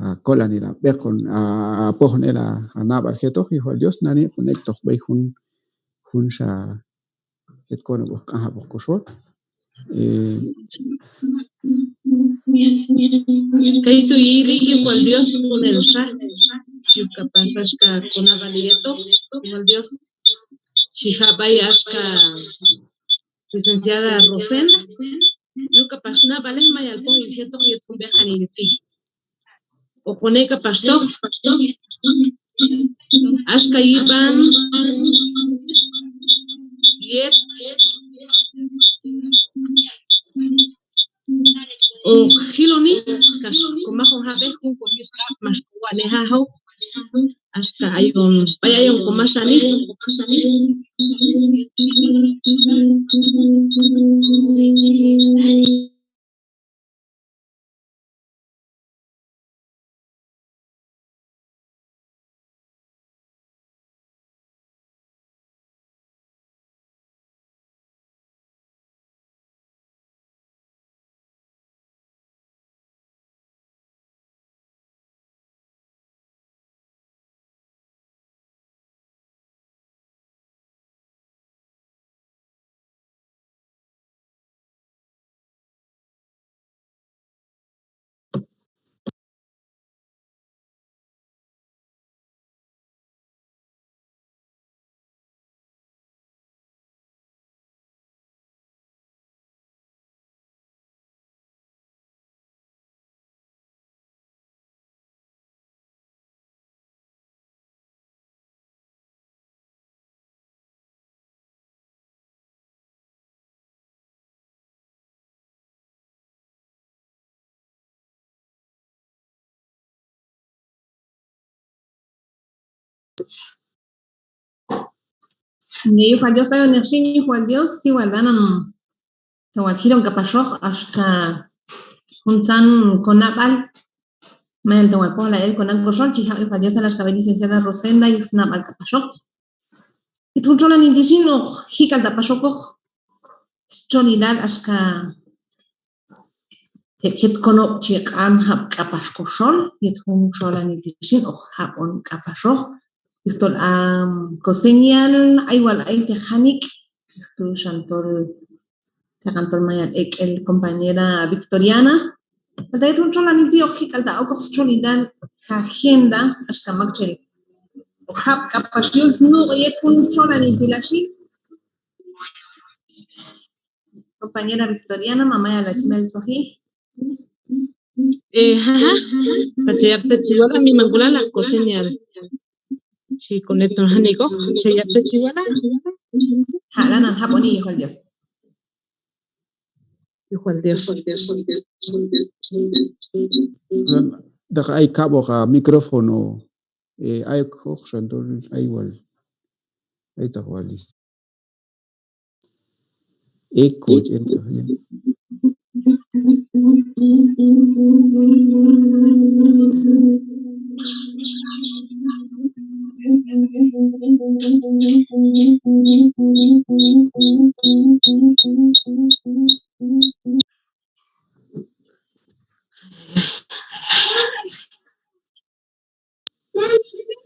a kolanil a b'eqon, a, a pojonel a nab'al jetoq, yuj wal Dios nani' kon ek'toq b'ay jun, junxa jet konob' hoq q'anjab'oq koxol. Eh, kaytu' yili yuj wal Dios junelxa, yuj k'apax axka konab'al yetoq, yuj wal Dios chi jaq' b'ay axka licenciada Rosenda, yuj k'apax nab'alej mayal pojil jetoq yet jun b'eqanil ti'. Hoqon ek' k'apaxtoq axka yib'an yet hoq jiloni kax ko majon jab'ej jun ko yus k'ab' max ko wa'nej ajoq. Axka ayon, b'ay ayon ko masanil. Yuj wal Dios, ayon ek' xin yuj wal Dios, ti wal lanan, ton wal jilon k'apaxoq axka juntzan konab'al, mayan ton wal pojlay el konan koxol, chi jab' yuj wal Dios, al axka b'ay licenciada Rosenda yuj snab'al k'apaxoq. Yet jun txolanil ti' xin hoq ji' k'al ta' pax okoq stxolilal axka heb' jet konob' chi q'an jab' k'apax koxol, yet jun txolanil ti' xin hoq jab'on k'apaxoq. Yujtol a ko señal ay wal ayteq janik', yuj tu' xan tol teqan tol mayal ek' el compañera Victoriana. Palta yet jun txolanil ti' hoq ji' k'al ta' okoq stxolilal agenda, axka maktxel hoq jab' k'apax yul snuq' yet jun txolanil ti' la xin. Compañera Victoriana, ma mayal hach meltzoji. Eh, jaja. Pacha yab' ta chi wala', mimank'ulal a ko señal chi konektona janik' okoq, pacha yab' ta chi wala'. Ja', lanan jab'oni, yuj wal Dios. Yuj wal Dios. Taq ay kab'oq a micrófono, eh, ay okoq xan tol ay wal, ay taq wal, este, eco chi eltoq, ya.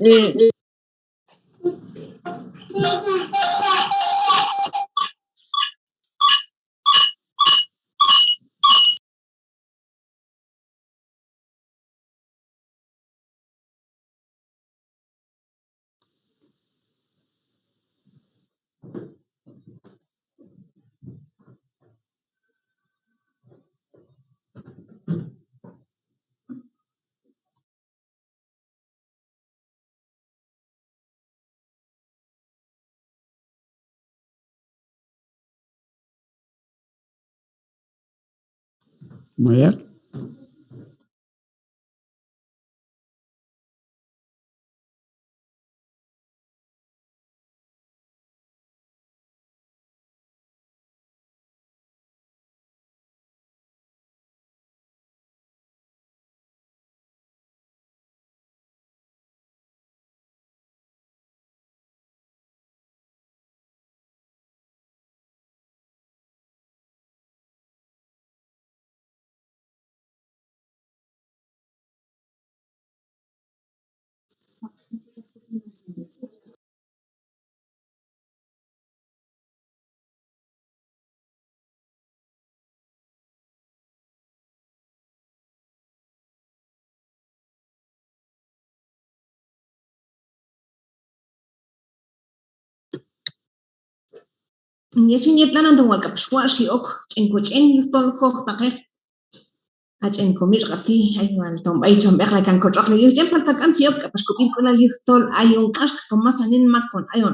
Eh, Mayal. Yet xin yet lanan ton wal k'apax watx' xhi ok ch'en koch'en yujtol jojtaqej. A ch'en komitx'q'ab' ti' ay wal ton b'ay chon b'eqlay kan kotx'oqli yuj ch'en, palta k'am chi ok k'apax kob'ilk'ulal yujtol ayon k'ax komasanil mak kon ayon